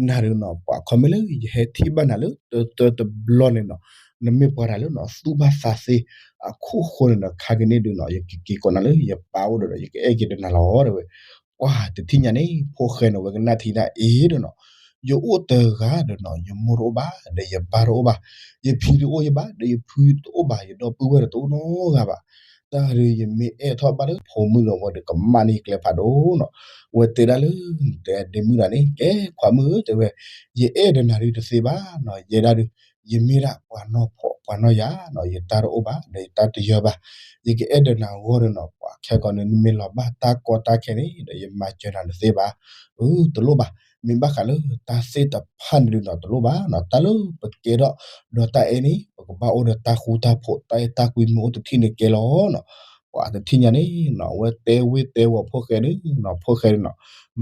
နၤဒုးနီၤ ပှၤခီမ့ၢ်လၢယဟဲထံၣ်ဘၣ်နၤလၢတၢတၢတဘျီန့ၣ်နီၤ, နမ့ၢ်ပှၤတၢ်လၢနီၤ သူၣ်ဘၣ်သးသ့ အခိၣ်ဃိန့ၣ်ဒီး ခါကန့ၣ်ဒုးနီၤ ယကက့ၤကိးနၤလၢယပၢ်အိၣ်ဒီး ယကအဲၣ်က့ၤဒီးနၤလီၤ တဲဝဲ, ပှၤတထံၣ်ညါန့ၣ် ဖိဃဲန့ၣ် ဝဲကနၣ်ထံၣ်ဒၣ်အ့ၣ်ဒီးနီၤ, ယအိၣ်တဂၤဒီးနီၤ ယမိၢ်တအိၣ်ဘၣ် ဒီးယပၢ်တအိၣ်ဘၣ်, ယဖံတအိၣ်ယဘၣ် ဒီးယဖုတအိၣ်ဘၣ် ယဒီပုၢ်ဝဲၢ်တအိၣ်နီတဂၤဘၣ် တၢ်ဒုးယမ့ၢ်အဲၣ်ထီၣ်ဘၣ်လၢဖိမုၣ်ဒီးဝဲဒီးကမၣ်န့ၢ်ယကျဲဖးဒိၣ်နီၤ, ဝဲတဲဒၣ်လၢ တဲဒ့မုၣ်တဂၤန့ၣ် ကဲခွါမုၣ်ဧၢ တဲဝဲ, ယအဲၣ်ဒီးနၤဒုးတသ့ဘၣ်နီၤ, ယဲဒၣ်ဒုး ယမ့ၢ်ဒၣ်ပှၤနီၢ်ဖှီၣ်ပှၤနီၢ်ယာ်နီၤ, ယတၢ်တအိၣ်ဘၣ် ဒီးယတၢ်တယၢၤဘၣ်, ယကအဲၣ်ဒီးနၤဂီၢ်ဒီးနီၤ ပှၤခဲကိာ်န့ၣ် နမ့ၢ်လီၤဘၣ်တၢ်ကီတၢ်ခဲန့ၣ် ဒီးယမၤစၢၤနၤတသ့ဘၣ်, အၢ တလိၣ်ဘၣ်, မ့ၢ်ဘၣ်ဃးလၢတၢ်သ့ၣ်တဖၣ်န့ၣ်ဒုးနီၤ တလိၣ်ဘၣ်နီၤ, တၢ်လၢပကဲထီၣ်ဒီးတၢ်အဲၣ်န့ၣ် ပကဘၣ်အိၣ်ဒီးတၢ်ဃူတၢ်ဖိး တၢ်အဲၣ်တၢ်ကွံမ့ၢ်အိၣ်တထံၣ်န့ၣ်ကဲလီၤနီၤ, ပှၤတထံၣ်ညါန့ၣ်နီၤ အဝဲတဲဝ့ၤတဲဝီၤဖိၣ်ဃဲဒုးနီၤ ဖိၣ်ဃဲဒုးနီၤ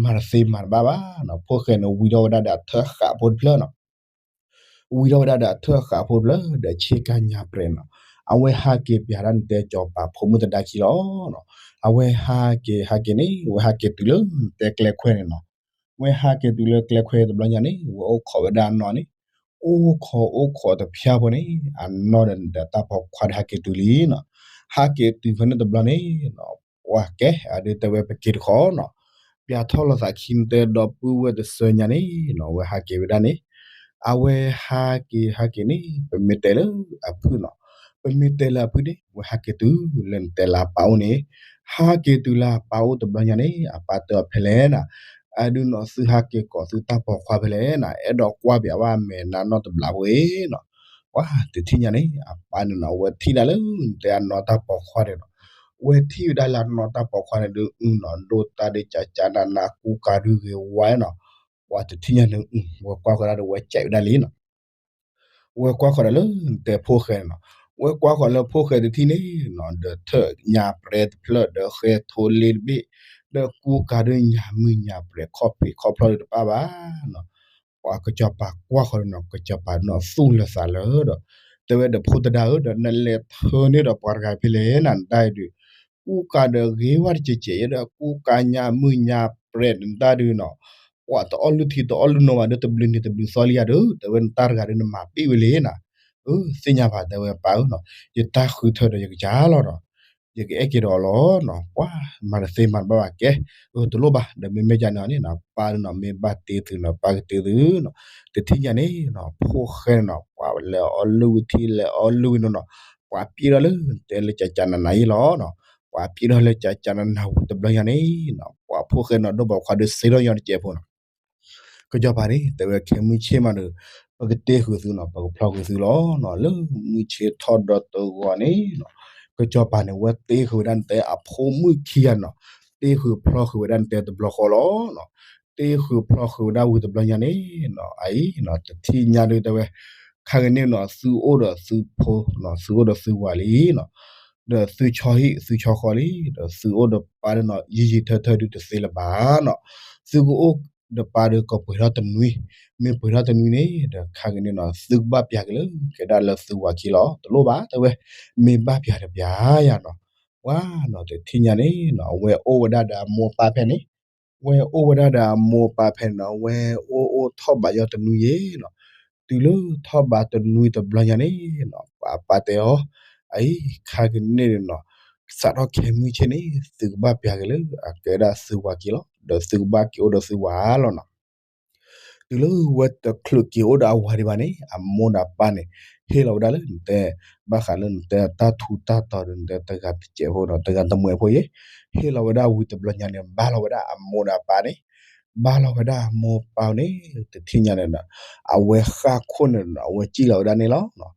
မၤတသ့မၤတဘၣ်ဘၣ်နီၤ, ဖိၣ်ဃဲန့ၣ် ဝံၤထီၣ်ဝဲဒၣ်ဒီးအထၢၣ်ဃးဖိတဖျၢၣ်နီၤ ဝံၤထီၣ်ဝဲဒၣ်ဒီးအထၢၣ်ဃးဖိတဖျၢၣ် ဒီးဆ့ကၤညါပြဲးနီၤ, အဝဲဟးက့ၤပၠးဒၣ်နတဲကၠီၤပၤဖိမုၣ်သဒါခံလီၤနီၤ, အဝဲဟးက့ၤဟးက့ၤန့ၣ် ဝဲဟးက့ၤတုၤလၢတဲကျဲခွဲန့ၣ်နီၤ, ဝဲဟးက့ၤတုၤလၢကျဲခွဲတဘျီညါန့ၣ် ဝဲအိၣ်ခိးဝဲဒၣ်အနီၢ်န့ၣ်, အိၣ်ခိးအိၣ်ခိးတဖၠါဖိန့ၣ် အနီၢ်ဒီးတၢ်ပိာ်ခွါဒီးဟးက့ၤတုၤလံနီၤ, ဟးက့ၤတုၤဖဲန့ၣ်တဘျီန့ၣ်နီၤ, ပှၤကဲအဒုးတဲဝဲပက့ၤတခီနီၤ, ပၠးထီၣ်လိာ်သးခံနတဲဒီပုၢ်ဝဲၢ်တစၢညါန့ၣ်နီၤ, အဝဲဟးက့ၤဝဲဒၣ်န့ၣ်, အဝဲဟးက့ၤဟးက့ၤန့ၣ် ပမ့ၢ်တဲလၢအဖုၣ်နီၤ, ပမ့ၢ်တဲလၢအဖုၣ်န့ၣ် အဝဲဟးက့ၤတုၤလၢနတဲလၢအပၢ်အိၣ်န့ၣ်, ဟးက့ၤတုၤလၢအပၢ်အိၣ်တဘျီညါန့ၣ် အပၢ်တဲအီၤဖဲလဲၣ်နၤ, အဒုးနီၤ သုဟးက့ၤကိးသုတၢ်ပိာ်ခွါဖဲလဲၣ်နၤ, အဲၣ်ဒိးကွၢ်ပၠးဘၣ်အမဲာ်နါနီတဘျီဖိအံၤနီၤ, ပှၤတထံၣ်ညါန့ၣ် အပၢ်န့ၣ်နီၤ အဝဲထံၣ်ဒၣ်လၢနတဲအနီၢ်တၢ်ပိာ်ခွါန့ၣ်နီၤ, အဝဲထံၣ်ဝဲဒၣ်လၢအနီၢ်တၢ်ပိာ်ခွါန့ၣ်ဒုးနီၤ ဒိၣ်တၢ်ဒုးကၠးကၠးနးနး ကူကၤဒုးဂ့ၤဝါနီၤ, ပှၤတထံၣ်ညါန့ၣ် ဝဲကွၢ်ဃီၤဒၣ်ဒီးဝဲကဲးဝဲဒၣ်လံနီၤ ဝဲကွၢ်ဃီၤဒီးလၢနတဲဖိၣ်ဃဲန့ၣ်နီၤ, ဝဲကွၢ်ဃီၤလၢဖိၣ်ဃဲတထံၣ်န့ၣ်နီၤ ဒီးထၢၣ်ညါပြဲတဖျၢၣ် ဒီးဃဲထိလ့တဘ့ၣ်, ဒီးကူကၤဒုးညါမုၢ်ညါပြဲခီၣ်ဖံးခီၣ်ဖျီၣ်ဒုးတပၣ်ဘၣ်နီၤ, ပှၤကစီၤပၤကွၢ်ဃီၤန့ၣ်နီၤ ကစီၤပၤနီၤသူၣ်လၢာ်သးလၢာ်ဒီး, တဲဝဲဒီးဖိသဒါဧၢ ဒီးနလဲၤထၢန့ၢ်ဒီးပှၤတဂၤဖဲလဲၣ်နၤ နတၢ်အံၤဒုး ကူကၤဒီးဂ့ၤဝဲတစဲးစဲး ယဲဒီးကူကၤညါမုၢ်ညါပြဲးနတၢ်ဒုးနီၤ, ပှၤတအီၣ်လုၢ်ထံတအီၣ်လုၢ်နိဘၣ်ဒီး တဘျုးနံၤတဘျုးသီလံယၤဒီး တဲဝဲနတၢ်တဂၤဒီးနမၤပ့ၢ်ဝဲလံနၤ, အၢ သ့ၣ်ညါဘၣ်တဲဝဲပၢ်ဧၢနီၤ ယတၢ်ဃုထၢဒီးယကစၢ်လီၤဒီး ယကအဲၣ်က့ၤဒီးအီၤလီၤနီၤ, ပှၤမၤတသ့မၤတဘၣ်ဘၣ်ကဲ, အၢတလိၣ်ဘၣ် ဒီးမ့မ့ၢ်ကန့ၣ်န့ၣ်နီၤ ပၢ်ဒုးနီၤ မ့ၢ်ဘၣ်တ့သုနီၤ ပၢ်ကတ့သုနီၤ, တထံၣ်ညါန့ၣ်နီၤ ဖိၣ်ဃဲန့ၣ်နီၤ ပှၤလဲၤအီၣ်လုၢ်ဝံၤထံ လဲၤအီၣ်လုၢ်ဝံၤနိနီၤ, ပှၤပျံၤထီၣ်လၢတဲလၢကၠးကၠးနးနးအံၤလီၤနီၤ, ပှၤပျံၤထီၣ်လၢကၠးကၠးနးနးဝံၤတဘျီညါန့ၣ်နီၤ ပှၤဖိၣ်ဃဲန့ၣ်နီၤ ဒိၣ်ပိာ်ခွါဒုးစ့ထီၣ်ညီတစဲးဖိနီၤ ကစီၤပၤန့ၣ် တဲဝဲခဲမုၢ်ဆ့ၣ်မးဒီး ပကတ့ဃုာ်သုနီၤ ပကဖျီဃုာ်သုလီၤနီၤ, လၢမုၢ်ဆ့ၣ်ထီၣ်ဒီးတဂီၤန့ၣ်နီၤ, ကစီၤပၤန့ၣ် ဝဲတ့ဃုာ်ဝဲဒၣ်နတဲအဖိမုၣ်ခံဂၤနီၤ, တ့ဃုာ်ဖျီဃုာ်ဝဲဒၣ်နတဲတဘျီဃီလီၤနီၤ, တ့ဃုာ်ဖျီဃုာ်ဝဲဒၣ်ဝံၤတဘျီညါန့ၣ်နီၤ အအံၤနီၤ တထံၣ်ညါဒုးတဲဝဲ ခါကန့ၣ်နီၤ သုအိၣ်ဒီးသုဖိနီၤ သုအိၣ်ဒီးသုဝၤလံနီၤ, ဒီးသုဆီဟံၣ်သုဆီဃီလံ ဒီးသုအိၣ်ဒီးပၢ်ဒုးနီၤ ယံာ်ယံာ်ထၢထၢဒုးတသ့လၢၤဘၣ်နီၤ, သုကအိၣ်ဒီးပၢ်ဒုးကပှဲၤထီၣ်တနွံ, မ့ၢ်ပှဲၤထီၣ်တနွံန့ၣ် ဒီးခါကန့ၣ်နီၤ သုကဘၣ်ပျၢ်က့ၤလၢကဲဒၣ်လၢသုဝၤခံလီၤ တလိၣ်ဘၣ် တဲဝဲ မ့ၢ်ဘၣ်ပျၢ်တပျၢ်ယၤနီၤ, ပှၤနီၤ တထံၣ်ညါန့ၣ်နီၤ အဝဲအိၣ်ဝဲဒၣ်ဒီးအမိၢ်အပၢ်ဖဲန့ၣ်, ဝဲအိၣ်ဝဲဒၣ်ဒီးအမိၢ်အပၢ်ဖဲန့ၣ်နီၤ ဝဲအိၣ်အိၣ်ထီၣ်ဘးယီၤတနွံယဲနီၤ, တုၤလၢထီၣ်ဘးတနွံတဘျီညါန့ၣ်နီၤ ပှၤအပၢ်တဲအီၤ, အအံၤ ခါကန့ၣ်နီၤ စးထီၣ်ခဲမုၢ်ဆ့ၣ်န့ၣ် သုကဘၣ်ပျၢ်က့ၤလၢအကဲဒၣ်သုဝၤခံလီၤ ဒီးသုကဘၣ်က့ၤအိၣ်ဒီးသုဝၤလီၤနီၤ တုၤလၢဝဲတချုးက့ၤအိၣ်ဒီးအဝၤဒံးဘၣ်န့ၣ် အမိၢ်ဒီးအပၢ်န့ၣ် ဟ့ၣ်လီၤဝဲဒၣ်လၢနတဲ, ဘၣ်ဃးလၢနတဲတၢ်ထူးတၢ်တီၤဒီးနတဲတဂၤတစဲးဖိနီၤ တဂၤတမှဲးဖိယဲ, ဟ့ၣ်လီၤဝဲဒၣ်ဝံၤတဘျီညါန့ၣ် ဘၣ်လီၤဝဲဒၣ်အမိၢ်ဒီးအပၢ်န့ၣ်, ဘၣ်လီၤဝဲဒၣ်အမိၢ်ပၢ်န့ၣ် တထံၣ်ညါန့ၣ်ဒီး အဝဲဃၣ်ခိၣ်န့ၣ်ဒီး အဝဲစံၣ်လီၤဝဲဒၣ်န့ၣ်လီၤ.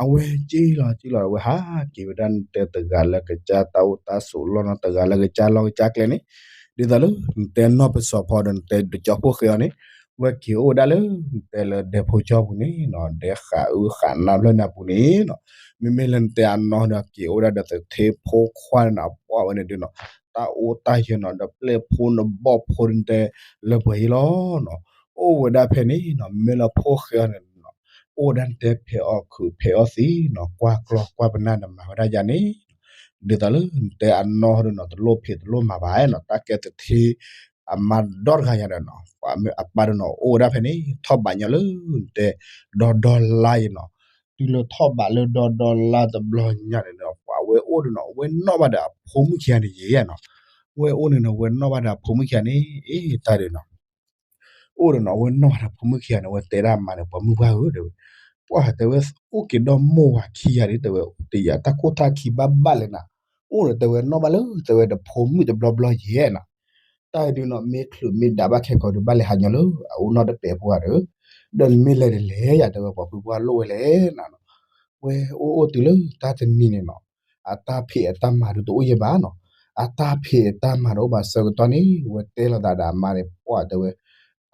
အဝဲစံၣ်လီၤစံၣ်လီၤ အဝဲဟးက့ၤဝဲဒၣ်နတဲတဂၤလၢကစၢ်တၢ်အိၣ်တၢ်ဆိးလီၢ်နီၤ တဂၤလၢကစၢ်လီၢ်ကစၢ်ကျဲန့ၣ်, ဒ်သိးလၢနတဲနီၢ်ပစီၤဖီဒီးနတဲဒီးကၠီဖိၣ်ဃဲအီၤန့ၣ်, ဝဲက့ၤအိၣ်ဝဲဒၣ်လၢနတဲလၢဒဲဖိကၠီပူၤန့ၣ်နီၤ ဒဲဃာ်အုဃာ်နါဖျၢၣ်န့ၣ်အပူၤန့ၣ်နီၤ, မ့မ့ၢ်လၢနတဲအနီၢ်ဒီးက့ၤအိၣ်ဝဲဒၣ်ဒီးသထ့ဖိခွါန့ၣ်နီၤ ပှၢ်ဝဲန့ၣ်ဒုးနီၤ တၢ်အိၣ်တၢ်ယၢၤနီၤ ဒီးပျဲၢ်ဖိနဘီၣ်ဖိဒုးနတဲလၢပှဲၤအံၤလီၤနီၤ, အိၣ်ဝဲဒၣ်ဖဲန့ၣ်နီၤ မ့ၢ်လၢဖိၣ်ဃဲအီၤန့ၣ်နီၤ အိၣ်ဝဲဒၣ်နတဲဖဲးအီၣ်ခုးဖဲးအီၣ်သံနီၤ ကွၢ်ကျီၢ်ကွၢ်ပနၢ်ဒီးမၤဝဲဒၣ်ယၤန့ၣ် ဒ်သိးလၢနတဲအနီၢ်ဒုးနီၤ တလိၣ်ဖံးတလိၣ်မၤဘၣ်နီၤ တၢ်ကဲသထ့ အမါဒီတဂၤညါဒီးနီၤ ပှၤမ့ၢ်အပၢ်ဒုးနီၤ အိၣ်ဝဲဒၣ်ဖဲန့ၣ် ထီၣ်ဘးညီလၢနတဲ ဒီဒီလါယဲနီၤ, တုၤလၢထီၣ်ဘးလၢဒီဒီလါတဘျီညါန့ၣ်ဒီး ပှၤဝဲအိၣ်ဒုးနီၤ ဝဲနီၣ်ဘၣ်ဒီးအဖိမုၣ်ခံဂၤန့ၣ်ယဲနီၤ, ဝဲအိၣ်န့ၣ်နီၤ ဝဲနီၣ်ဘၣ်ဒီးအဖိမုၣ်ခံဂၤန့ၣ် အ့ၣ်တၢ်ဒုးနီၤ အိၣ်ဒီးနီၤ အဝဲနီၣ်ဘၣ်ဒီးဖိမုၣ်ခံဂၤန့ၣ် အဝဲတဲဒၣ်အမါန့ၣ် ပှၤမုၢ်ပှၢ်ဧၢ တဲဝဲ, ပှၢ်တဲဝဲ အိၣ်က့ၤဒီမိၢ်ဝၤခံဂၤဒ်တဲဝဲ တယၤတၢ်ခိၣ်တၢ်ခံဘၣ်ဘၣ်လဲၣ်နၤ, အိၣ်ဒီးတဲဝဲနီၣ်ဘၣ်လၢ တဲဝဲဒီးဖိမုၣ်တဘျီဘျီယဲနၤ, တၢ်ဒုးနီၤ မ့ၢ်ချုးမ့ၢ်ဒးဘၣ်ခဲကိာ်ဒုးဘၣ်လဲၤဟးညီလၢ အအိၣ်နီၢ်တပဲာ်ဖိဂၤဒီး, ဒီးနမ့ၢ်လဲၤတလဲၤယၤတဲဝဲ ပှၤမုၢ်ပှၢ်လိၣ်ဝဲလဲၣ်နၤနီၤ, ဝဲအိၣ်အိၣ်တုၤလၢတၢ်တနံၤန့ၣ်နီၤ အတၢ်ဖံးအတၢ်မၤဒုးတအိၣ်ယဲဘၣ်နီၤ, အတၢ်ဖံးအတၢ်မၤတအိၣ်ဘၣ်ဆၢကတီၢ်န့ၣ် ဝဲတဲလိာ်သးဒီးအမါန့ၣ် ပှၢ်တဲဝဲ,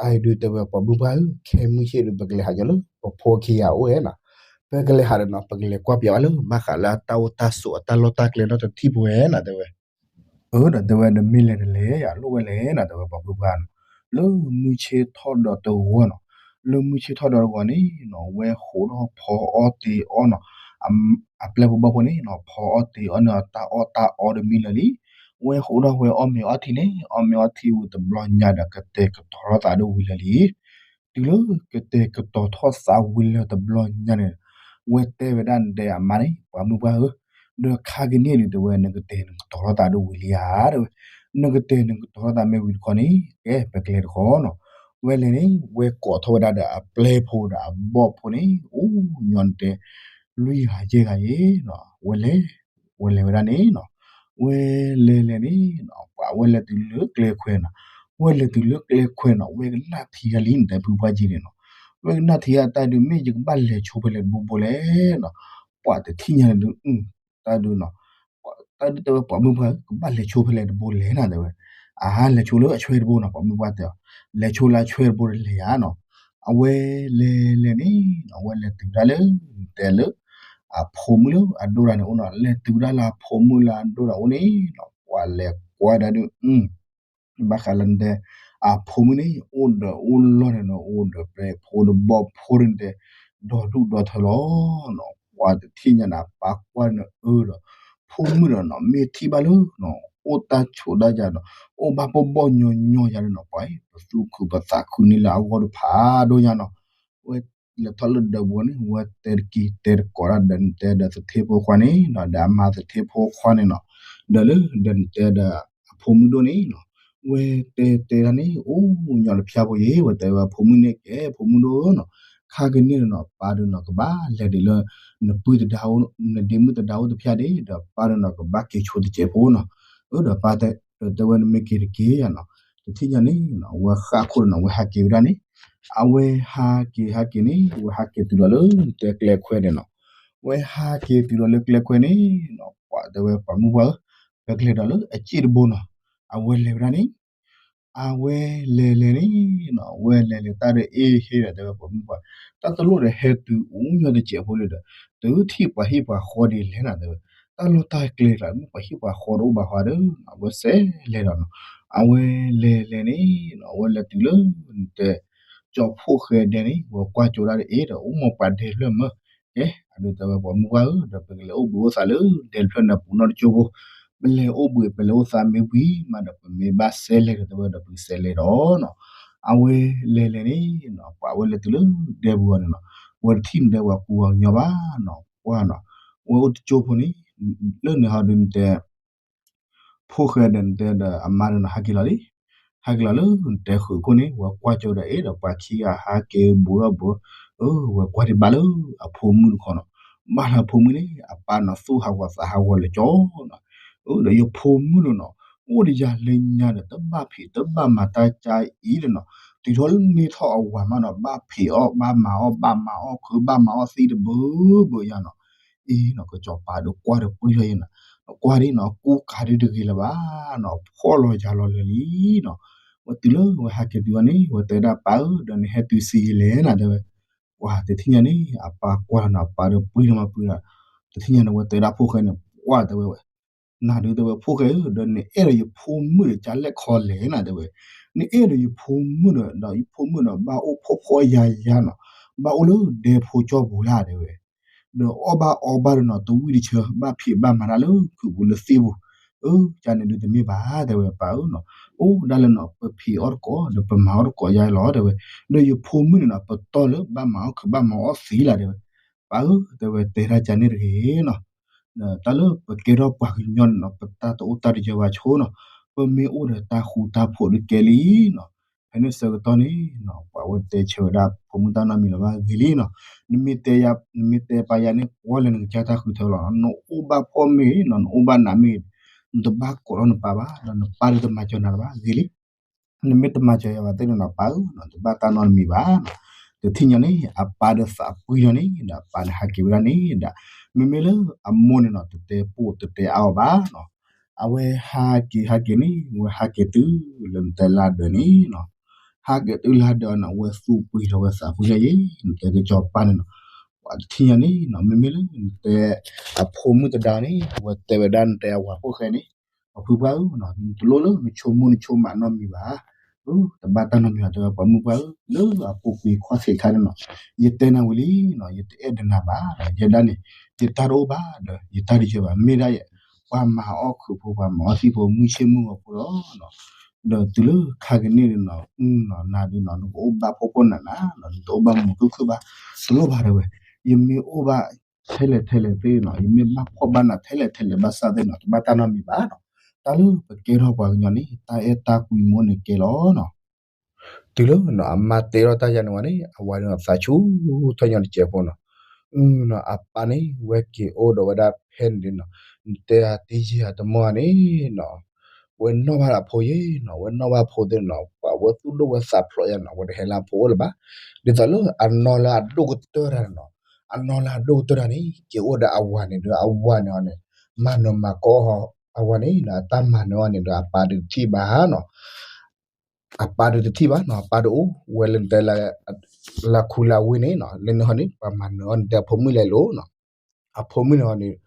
အအံၤဒုးတဲဝဲ ပှၤမုၢ်ပှၢ်ဧၢ ခဲမုၢ်ဆ့ၣ်ဒုး ပကလဲၤဟးညီလၢ ပဖိခံဂၤအိၣ်ဝဲနီၤ, ပကလဲၤဟးဒီးနီၤ ပကလဲၤကွၢ်ပၠးဝဲလၢ ဘၣ်ဃးလၢအတၢ်အိၣ်တၢ်ဆိးအတၢ်လီၢ်တၢ်ကျဲနီတထံၣ်ပဝဲနီၤ တဲဝဲ အၢ ဒီးတဲဝဲ နမ့ၢ်လဲၤတလဲၤယၤလိၣ်ဝဲလဲၣ်နီၤ တဲဝဲ ပှၤမုၢ်ပှၢ်နီၤ, လၢမုၢ်ဆ့ၣ်ထီၣ်ဒီးတဂီၤနီၤ, လၢမုၢ်ဆ့ၣ်ထီၣ်ဒီးတဂီၤန့ၣ်နီၤ ဝဲဟးထီၣ်ဖီအီၣ်တ့ၤအီၣ်နီၤ, အပျဲၢ်ဖိဘီၣ်ဖိန့ၣ်နီၤ ဖီအီၣ်တ့ၤအီၣ်န့ၣ် တၢ်အီၣ်တၢ်အီတမံၤလၢာ်လံ, ဝဲဟးထီၣ်ဝဲအီၣ်မ့ၤအီထံန့ၣ် အီၣ်မ့ၤအီထံဝံၤတဘျီညါဒီး ကတဲာ်ကတီၤထီၣ်သးဒိၣ်ဝံၤလၢာ်လံ, တုၤလၢကတဲာ်ကတီၤထီၣ်သးဝံၤလၢာ်တဘျီညါန့ၣ်, ဝဲတဲဝဲဒၣ်နတဲအမါန့ၣ် ပှၤမုၢ်ပှၢ်ဧၢ, ဒီးခါကန့ၣ်ဒုးတဲဝဲ နကတဲာ်နကတီၤထီၣ်သးဒ်ဝံၤလံဧါ တဲဝဲ, နကတဲာ်နကတီၤထီၣ်သးမ့ၢ်ဝံၤတခီန့ၣ် ကဲပကျဲတခီနီၤ, ဝဲလဲၤန့ၣ် ဝဲကိးထီၣ်ဝဲဒၣ်ဒီးအပျဲၢ်ဖိဒီးအဘီၣ်ဖိန့ၣ် အိၣ်ညီနတဲ လွံၢ်ဂၤယဲၢ်ဂၤယဲၢ်နီၤ, ဝဲလဲၤ ဝဲလဲၤဝဲဒၣ်န့ၣ်နီၤ, ဝဲလဲၤလဲၤန့ၣ်နီၤ ပှၤဝဲလဲၤတုၤလၢကျဲခွဲနီၤ, ဝဲလဲၤတုၤလၢကျဲခွဲနီၤ ဝဲကနၣ်ထံဂၤလံန့ၣ် တဲဖုပှၢ်ကံန့ၣ်နီၤ, ဝဲကနၣ်ထံဂၤတၢ်ဒုး မ့ၢ်ယကဘၣ်လဲၤဆိဖဲလဲၣ်တဘိဘိလဲၣ်နီၤ, ပှၤတထံၣ်ညါန့ၣ်ဒုး တၢ်ဒုးနီၤ, တၢ်ဒုးတဲဝဲပှၤမုၣ်ပှၢ်ဧၢ ကဘၣ်လဲၤဆိဖဲလဲၣ်တဘိလဲၣ်နီၤ တဲဝဲ, အဟါလဲၤဆိလၢအဆွဲတဘိနီၤ ပှၤမုၣ်ပှၢ်တဲအီၤ, လဲၤဆိလၢအဆွဲတဘိဒီးလဲၤယၤနီၤ, အဝဲလဲၤလဲၤန့ၣ်နီၤ အဝဲလဲၤတုၤဒၣ်လၢ တဲလၢ အဖိမုၣ်လၢအဒိၣ်တၢ်န့ၣ်အိၣ်နီၤ, လဲၤတုၤဒၣ်လၢအဖိမုၣ်လၢအဒိၣ်တၢ်အိၣ်န့ၣ်နီၤ ပှၤလဲၤကွၢ်ဒၣ်ဒုး ဘၣ်ဃးလၢနတဲ အဖိမုၣ်န့ၣ် အိၣ်ဒီးအိၣ်လီၢ်န့ၣ်နီၤ အိၣ်ဒီးပျဲၢ်ဖိဒီးဘီၣ်ဖိန့ၣ်တဲ ဒီဒူၣ်ဒီထၢလီၤနီၤ, ပှၤတထံၣ်ညါန့ၣ် အပၢ်ကွၢ်န့ၣ်အၢဒီး ဖိမုၣ်ဒီးနီၤ မ့ၢ်ထံၣ်ဘၣ်လၢနီၤ အိၣ်တၢ်ဆိးတၢ်ယၤဒီး အိၣ်ဘၣ်ဘီၣ်ဘီၣ်ညီညီယၤန့ၣ်နီၤ ပှၤအံၤ ပသူၣ်ခုပသးခုန့ၢ်လၢအဂီၢ်ဒီးဖးဒိၣ်ညါနီၤ, ဝဲ လဲၤထီၣ်လၢဒၢးပူၤန့ၣ် ဝဲတဲတက့ၤတဲတကိးတၢ်ဒီးနတဲဒီးသထ့ဖိခွါန့ၣ်နီၤ ဒီးအမါသထ့ဖိခွါန့ၣ်နီၤ, ဒီးလၢဒီးနတဲဒီးအဖိမုၣ်ဒိၣ်န့ၣ်နီၤ, ဝဲတဲတဲတၢ်န့ၣ် အိၣ်ညီတဖျၢၣ်ဖိယဲၢ် ဝဲတဲဝဲအဖိမုၣ်န့ၣ်ကဲ ဖိမုၣ်ဒိၣ်နီၤ, ခါကန့ၣ်နီၤ ပၢ်ဒုးနီၤ ကဘၣ်လဲၤဒံးလၢ နပုၢ်တဒါအိၣ် နဒ့မုၣ်တဒါအိၣ်တဖျၢၣ်ဒံး ဒီးပၢ်ဒုးနီၤ ကဘၣ်က့ၤဆိတစဲးဖိနီၤ, အၢ ဒီးပၢ်တဲ ဒီးတဲဝဲနမ့ၢ်က့ၤတက့ၤယၤနီၤ, တထံၣ်ညါန့ၣ်နီၤ ဝဲဃၣ်ခိၣ်ဒီးနီၤ ဝဲဟးက့ၤဝဲဒၣ်န့ၣ်, အဝဲဟးက့ၤဟးက့ၤန့ၣ် ဝဲဟးက့ၤတုၤဒီးလၢတဲကျဲခွဲန့ၣ်နီၤ, ဝဲဟးက့ၤတုၤဒီးလၢကျဲခွဲန့ၣ်နီၤ ပှၤတဲဝဲပှၤမုၣ်ပှၢ်ဧၢ, ပကလဲၤဒီးလၢအစ့ၣ်တဘိနီၤ, အဝဲလဲၤဝဲဒၣ်န့ၣ် အဝဲလဲၤလဲၤန့ၣ်နီၤ အဝဲလဲၤလဲၤတၢ်ဒီးအ့ၣ်ဟ့ဒီးတဲဝဲပှၤမုၣ်ပှၢ်, တၢ်တလိၣ်ဒီးဟဲတုၤအိၣ်ညီတစဲးဖိလံဒီး တုၤထံၣ်ပှၤဟံၣ်ပှၤဃီဒ်လဲၣ်နီၤတဲဝဲ, တၢ်လီၢ်တၢ်ကျဲတဂၤ မ့ၢ်ပှၤဟံၣ်ပှၤဃီတအိၣ်ဘၣ်ဃီဒီး အဝဲစဲးလဲၤဒီးနီၤ, အဝဲလဲၤလဲၤန့ၣ်နီၤ အဝဲလဲၤတုၤလၢ တဲ ကၠီဖှိၣ်ဃဲဒဲန့ၣ် ဝဲကွၢ်ကၠိဒၣ်ဒီးအ့ၣ်ဒီး အိၣ်မိၢ်ပှၤဒဲဖျၢၣ်မၢ်, ကဲ အဒုးတဲဝဲပှၤမုၣ်ပှၢ်ဧၢ ဒီးပကလဲၤအိၣ်ဘှံးအိၣ်သးလၢဒဲဖျၢၣ်န့ၣ်ပူၤနီတကၠိဖိ, ပလဲၤအိၣ်ဘှံးပလဲၤအိၣ်သးမ့ၢ်ဝံၤမးဒီး ပမ့ၢ်ဘၣ်စဲးလဲၤဒီးတဲဝဲဒီးပကစဲးလဲၤဒီးနီၤ, အဝဲလဲၤလဲၤန့ၣ်နီၤ ပှၤဝဲလဲၤတုၤလၢဒဲပူၤအီၤန့ၣ်နီၤ, ဝဲတထံၣ်န့ၣ်ဒီးပှၤကူပှၤကညီဘၣ်နီၤ ပှၢ်နီၤ, ဝဲအိၣ်တကၠိဖိန့ၣ် လၢန့ၣ်ဟီဒုးနတဲ ဖိၣ်ဃဲဒီးနတဲဒီးအမါဒီးနီၤ ဟးက့ၤလီၤလံ, ဟးက့ၤလီၤလၢနတဲဃုာ်ခိၣ်န့ၣ် ဝဲကွၢ်ကၠိဒီးအ့ၣ်ဒီးပှၤခံဂၤဟးက့ၤဘူးထီၣ်ဘူး, အၢ ဝဲကွၢ်ဒံးဘၣ်လၢအဖိမုၣ်တခီနီၤ, ဘၣ်လၢအဖိမုၣ်န့ၣ် အပၢ်နီၤသူၣ်ဟးဂီၤသးဟးဂီၤလၢကၠီနီၤ, အၢ ဒီးယဖိမုၣ်န့ၣ်နီၤ အိၣ်ဒီးယၤလၢညါဒီးတဘၣ်ဖံးတဘၣ်မၤတၢ်ကါအံၤဒီးနီၤ, တုၤထီၣ်လၢန့ၢ်ထီၣ်အဝၤမးနီၤ ဘၣ်ဖံးအီၣ်ဘၣ်မၤအီၣ်ဘၣ်မၤအီၣ်ခုးဘၣ်မၤအီၣ်သံတဘၢဘၢယၤနီၤ, အံၤနီၤ ကစီၤပၤဒီးကွၢ်ဒီးပှံၢ်ထီၣ်ယဲနီၤ, ကွၢ်ဒ်နီၤ ကူကၤဒုတဂ့ၤလၢၤဘၣ်နီၤ ဖှီၣ်လီၤယၤလီၤလၢာ်လံနီၤ, ဝဲတုၤလၢဝဲဟဲက့ၤတုၤအီၤန့ၣ် ဝဲတဲဒၣ်ပၢ်ဧၢ ဒီးနဟဲတုၤဆံးယံာ်လဲၣ်နီၤတဲဝဲ, ပှၢ်တထံၣ်ညါန့ၣ် အပၢ်ကွၢ်လီၤနီၤ အပၢ်ဒီးပှံၢ်ထီၣ်မးပှံၢ်ဒီး, တထံၣ်ညါန့ၣ် ဝဲတဲဒၣ်ဖိၣ်ဃဲန့ၣ် ပှၢ်တဲဝဲဝဲ နၤဒုးတဲဝဲဖိၣ်ဃဲဧၢ ဒီးနအဲၣ်ဒိးယဖိမုၣ်ဒီးကလဲၣ်ခီလဲၣ်နီၤတဲဝဲ, နအဲၣ်ဒိးယဖိမုၣ်ဒီး ဒီးယဖိမုၣ်ဒီးဘၣ်အိၣ်ဖှီၣ်ဖှီၣ်ယာ်ယာ်နီၤ, ဘၣ်အိၣ်လၢဒဲဖိကၠီပူၤလၢ်တဲဝဲ, ဒီးအီၣ်ဘၣ်အီဘၣ်ဒီးနီၤ တဝံၣ်တဆၢ ဘၣ်ဖံးဘၣ်မၤတၢ်လၢခုးပူၤလၢသ့ၣ်ပူၤ, အၢ ကန့ၣ်ဒုးတမ့ၢ်ဘၣ်တဲဝဲပၢ်ဧၢနီၤ, အိၣ်ဒၣ်လၢနီၤ ပဖံးအီၣ်တကိး ဒီးပမၤအီၣ်တကိးယါလီၤတဲဝဲ, ဒီးယဖိမုၣ်န့ၣ်နီၤ ပတီၢ်လၢဘၣ်မၤအီၣ်ခုးဘၣ်မၤအီၣ်သံလၢ်တဲဝဲ, ပၢ်ဧၢ တဲဝဲတဲတၢ်ကန့ၣ်တဂ့ၤနီၤ, တၢ်လၢပကဲထီၣ်ပှၤကညီန့ၣ်နီၤ ပတၢ်တအိၣ်တၢ်တယၢဘၣ်ဆိနီၤ, ပမ့ၢ်အိၣ်ဒီးတၢ်ဃူတၢ်ဖိးဒုးကဲလံနီၤ, ဖဲန့ၣ်ဆၢကတီၢ်န့ၣ်နီၤ ပှၤဝဲတတဲဆၢဝဲဒၣ်ဖိမုၣ်တၢ်နီတမံၤလၢၤဘၣ်ဂ့ၤလံနီၤ, နမ့ၢ်တဲယၤ နမ့ၢ်တဲပၢ်ယၤန့ၣ် ကွၢ်လၢနကစၢ်တၢ်ဃုထၢလီၤ, နအိၣ်ဘၣ်ဖှီၣ်မ့ၢ်ဂ့ၤနီၤ နအိၣ်ဘၣ်နးမ့ၢ်ဂ့ၤ, နတဘၣ်ကိးထီၣ်နပၢ်ဘၣ် ဒီးနပၢ်ဒုးတမၤစၢၤနၤလၢၤဘၣ်ဂ့ၤလံ နမ့ၢ်တမၤစၢၤယၤဘၣ်သ့ၣ်န့ၣ်နီၤ ပၢ်ဧၢနီၤ တဘၣ်တၢ်နီတမံၤဘၣ်နီၤ, တထံၣ်ညါန့ၣ် အပၢ်ဒီးသးပှံၢ်ထီၣ်န့ၣ်ဒီး အပၢ်န့ၣ်ဟးက့ၤဝဲဒၣ်န့ၣ်ဒီး မ့မ့ၢ်လၢအမိၢ်န့ၣ်နီၤ တတဲပိာ်တတဲအါအီၤဘၣ်နီၤ, အဝဲဟးက့ၤဟးက့ၤန့ၣ် ဝဲဟးက့ၤတုၤလၢနတဲလါဒၢးန့ၣ်နီၤ, ဟးက့ၤတုၤလါဒၢးနီၤ ဝဲသူၣ်ပှံၤထီၣ်ဝဲသးပှံၢ်ထီၣ်ယဲ နတဲကစီၤပၤန့ၣ်နီၤ, ပှၤတထံၣ်ညါန့ၣ်နီၤ မ့မ့ၢ်လၢနတဲ အဖိမုၣ်သဒါန့ၣ် ဝဲတဲဝဲဒၣ်နတဲအဝၤဖိၣ်ဃဲန့ၣ် ပှၤဖုပှၢ်ဧၢနီၤ နတလိၣ်လၢနဆိကမိၣ်နဆိကမးနီတမံၤဘၣ်, တဘၣ်တၢ်နီတမံၤဘၣ် တဲဝဲပှၤမုၣ်ပှၢ်ဧၢ လၢအပူၤကွံာ်ခီၣ်ထံးခါန့ၣ်နီၤ, ယတဲနၤဝံၤလံနီၤ ယတအဲၣ်ဒိးနၤဘၣ်ဒီး ယဲဒၣ်န့ၣ် ယတၢ်တအိၣ်ဘၣ်ဒီး ယတၢ်တယၢဘၣ် မ့ၢ်ဒၣ်ယဲ ပှၤမၤအီၣ်ခုးဖိ ပှၤမၤအီၣ်သံၣ်ဖိ မုၢ်ဆ့ၣ်မုၢ်ဂီၤဖိလီၤနီၤ, ဒီးတုၤလၢခါကန့ၣ်န့ၣ်နီၤ အုနီၤ နၤဒုးနီၤ နကအိၣ်ဘၣ်ဖှီၣ်ဖှီၣ်နးနးနီၤ နတအိၣ်ဘၣ်မုာ်ခုၣ်ခုၣ်ဘၣ်, တလိၣ်ဘၣ်တဲဝဲ, ယမ့ၢ်အိၣ်ဘၣ် ထဲလဲၣ်ထဲလဲၣ်သ့ၣ်နီၤ, ယမ့ၢ်ဘၣ်ဖှီၣ်ဘၣ်နးထဲလဲၣ်ထဲလဲၣ်ဘၣ်ဆၣ်သ့ၣ်နီၤ, တဘၣ်တၢ်နီတမံၤဘၣ်နီၤ. တၢ်လၢပကဲထီၣ်ပှၤကညီန့ၣ် တၢ်အဲၣ်တၢ်ကွံမ့ၢ်အိၣ်န့ၣ်ကဲလီၤနီၤ. တုၤလၢနီၤ အမါတဲထီၣ်တၢ်ယၤန့ၣ်ဝဲန့ၣ် အဝၤန့ၣ်သးဆူၣ်ထီၣ်ညီတစဲးဖိနီၤ. အၢနီၤ အပၢ်န့ၣ် ဝဲက့ၤအိၣ်ဒီးဝဲဒၣ်ဖဲန့ၣ်ဒုနီၤ, နတဲအတ့ယံာ်အတမီၢ်န့ၣ်နီၤ, ဝဲနီၣ်ဘၣ်အဖိယ့ၣ်နီၤ, ဝဲနီၣ်ဘၣ်အဖိသ့ၣ်နီၤ, ပှၤဝဲသူၣ်ဒိၣ်ဝဲသးဖျိးယၤနီၤ, ဝဲတဟဲလၢအဖိအိၣ်လၢၤဘၣ်. ဒ်သိးလၢအနီၢ်လၢအဒိၣ်ကတၢၢ်တၢ်န့ၣ်နီၤ, အနီၢ်လၢအဒိၣ်ကတၢၢ်တၢ်န့ၣ် က့ၤအိၣ်ဒီးအဝၤန့ၣ်ဒီး အဝၤန့ၣ်အီၤန့ၣ် မၤနၢၤမၤကီအီၤ, အဝၤန့ၣ်နီၤ အတၢ်မၤနၢၤအီၤန့ၣ်ဒီး အပၢ်ဒုးတထံၣ်ဘၣ်နီၤ. အပၢ်ဒုးတထံၣ်ဘၣ်နီၤ, အပၢ်ဒုးအိၣ်ဝဲလၢနတဲလၢ လၢခူလၢဝ့ၢ်န့ၣ်နီၤ, လၢန့ၣ်ဟီန့ၣ် ပှၤမၤနၢၤအီၤန့ၣ် တဲအဖိမုၣ်လဲၤလိၤနီၤ. အဖိမုၣ်န့ၣ်ဟီန့ၣ်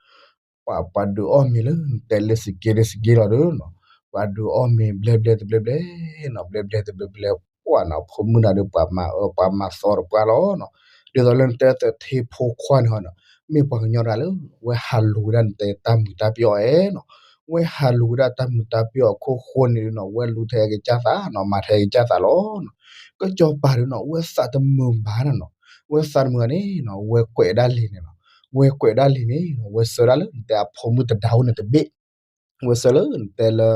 ပှၤ ပှၤဒုးအီၣ်မ့ၤလၢနတဲလၢစက့လၢစက့လီၤဒုနီၤ, ပှၤဒုးအီၣ်မ့ၤဘျဲဘျဲတဘျဲဘျဲနီၤ, ဘျဲဘျဲတဘျဲဘျဲ ပှၤနီၤ အဖိမုၣ်န့ၣ်ဒီး ပှၤမၤအၢပှၤမၤသီတပှၢ်လီၤနီၤ. ဒ်သိးလၢနတဲသထ့ဖိခွါန့ၣ်ဟီနီၤ, မ့ၢ်ပှၤကညီတဂၤလၢ ဝဲဟးလူၤဝဲဒၣ်နတဲတၢ်မုာ်တၢ်ပျီၣ်အဲၣ်နီၤ, ဝဲဟးလူၤဝဲဒၣ်တၢ်မုာ်တၢ်ပျီၣ်အခိၣ်ဃိန့ၣ်ဒုနီၤ, ဝဲလူၤထဲကစၢ်သးနီၤ, မၤထဲကစၢ်သးလီၤနီၤ. ကစီၤပၤဒုနီၤ ဝဲသးတမုာ်ဘၣ်နီၤ, ဝဲသးတမုာ်ဘၣ်န့ၣ်နီၤ, ဝဲကွဲးဒၣ်လံာ်န့ၣ်နီၤ, ဝဲကွဲးဒၣ်လံာ်န့ၣ်နီၤ, ဝဲဆှၢဒၣ်လၢနတဲအဖိမုၣ်တဒါအိၣ်န့ၣ်တဘ့ၣ် ဝဲဆှၢလၢနတဲလၢ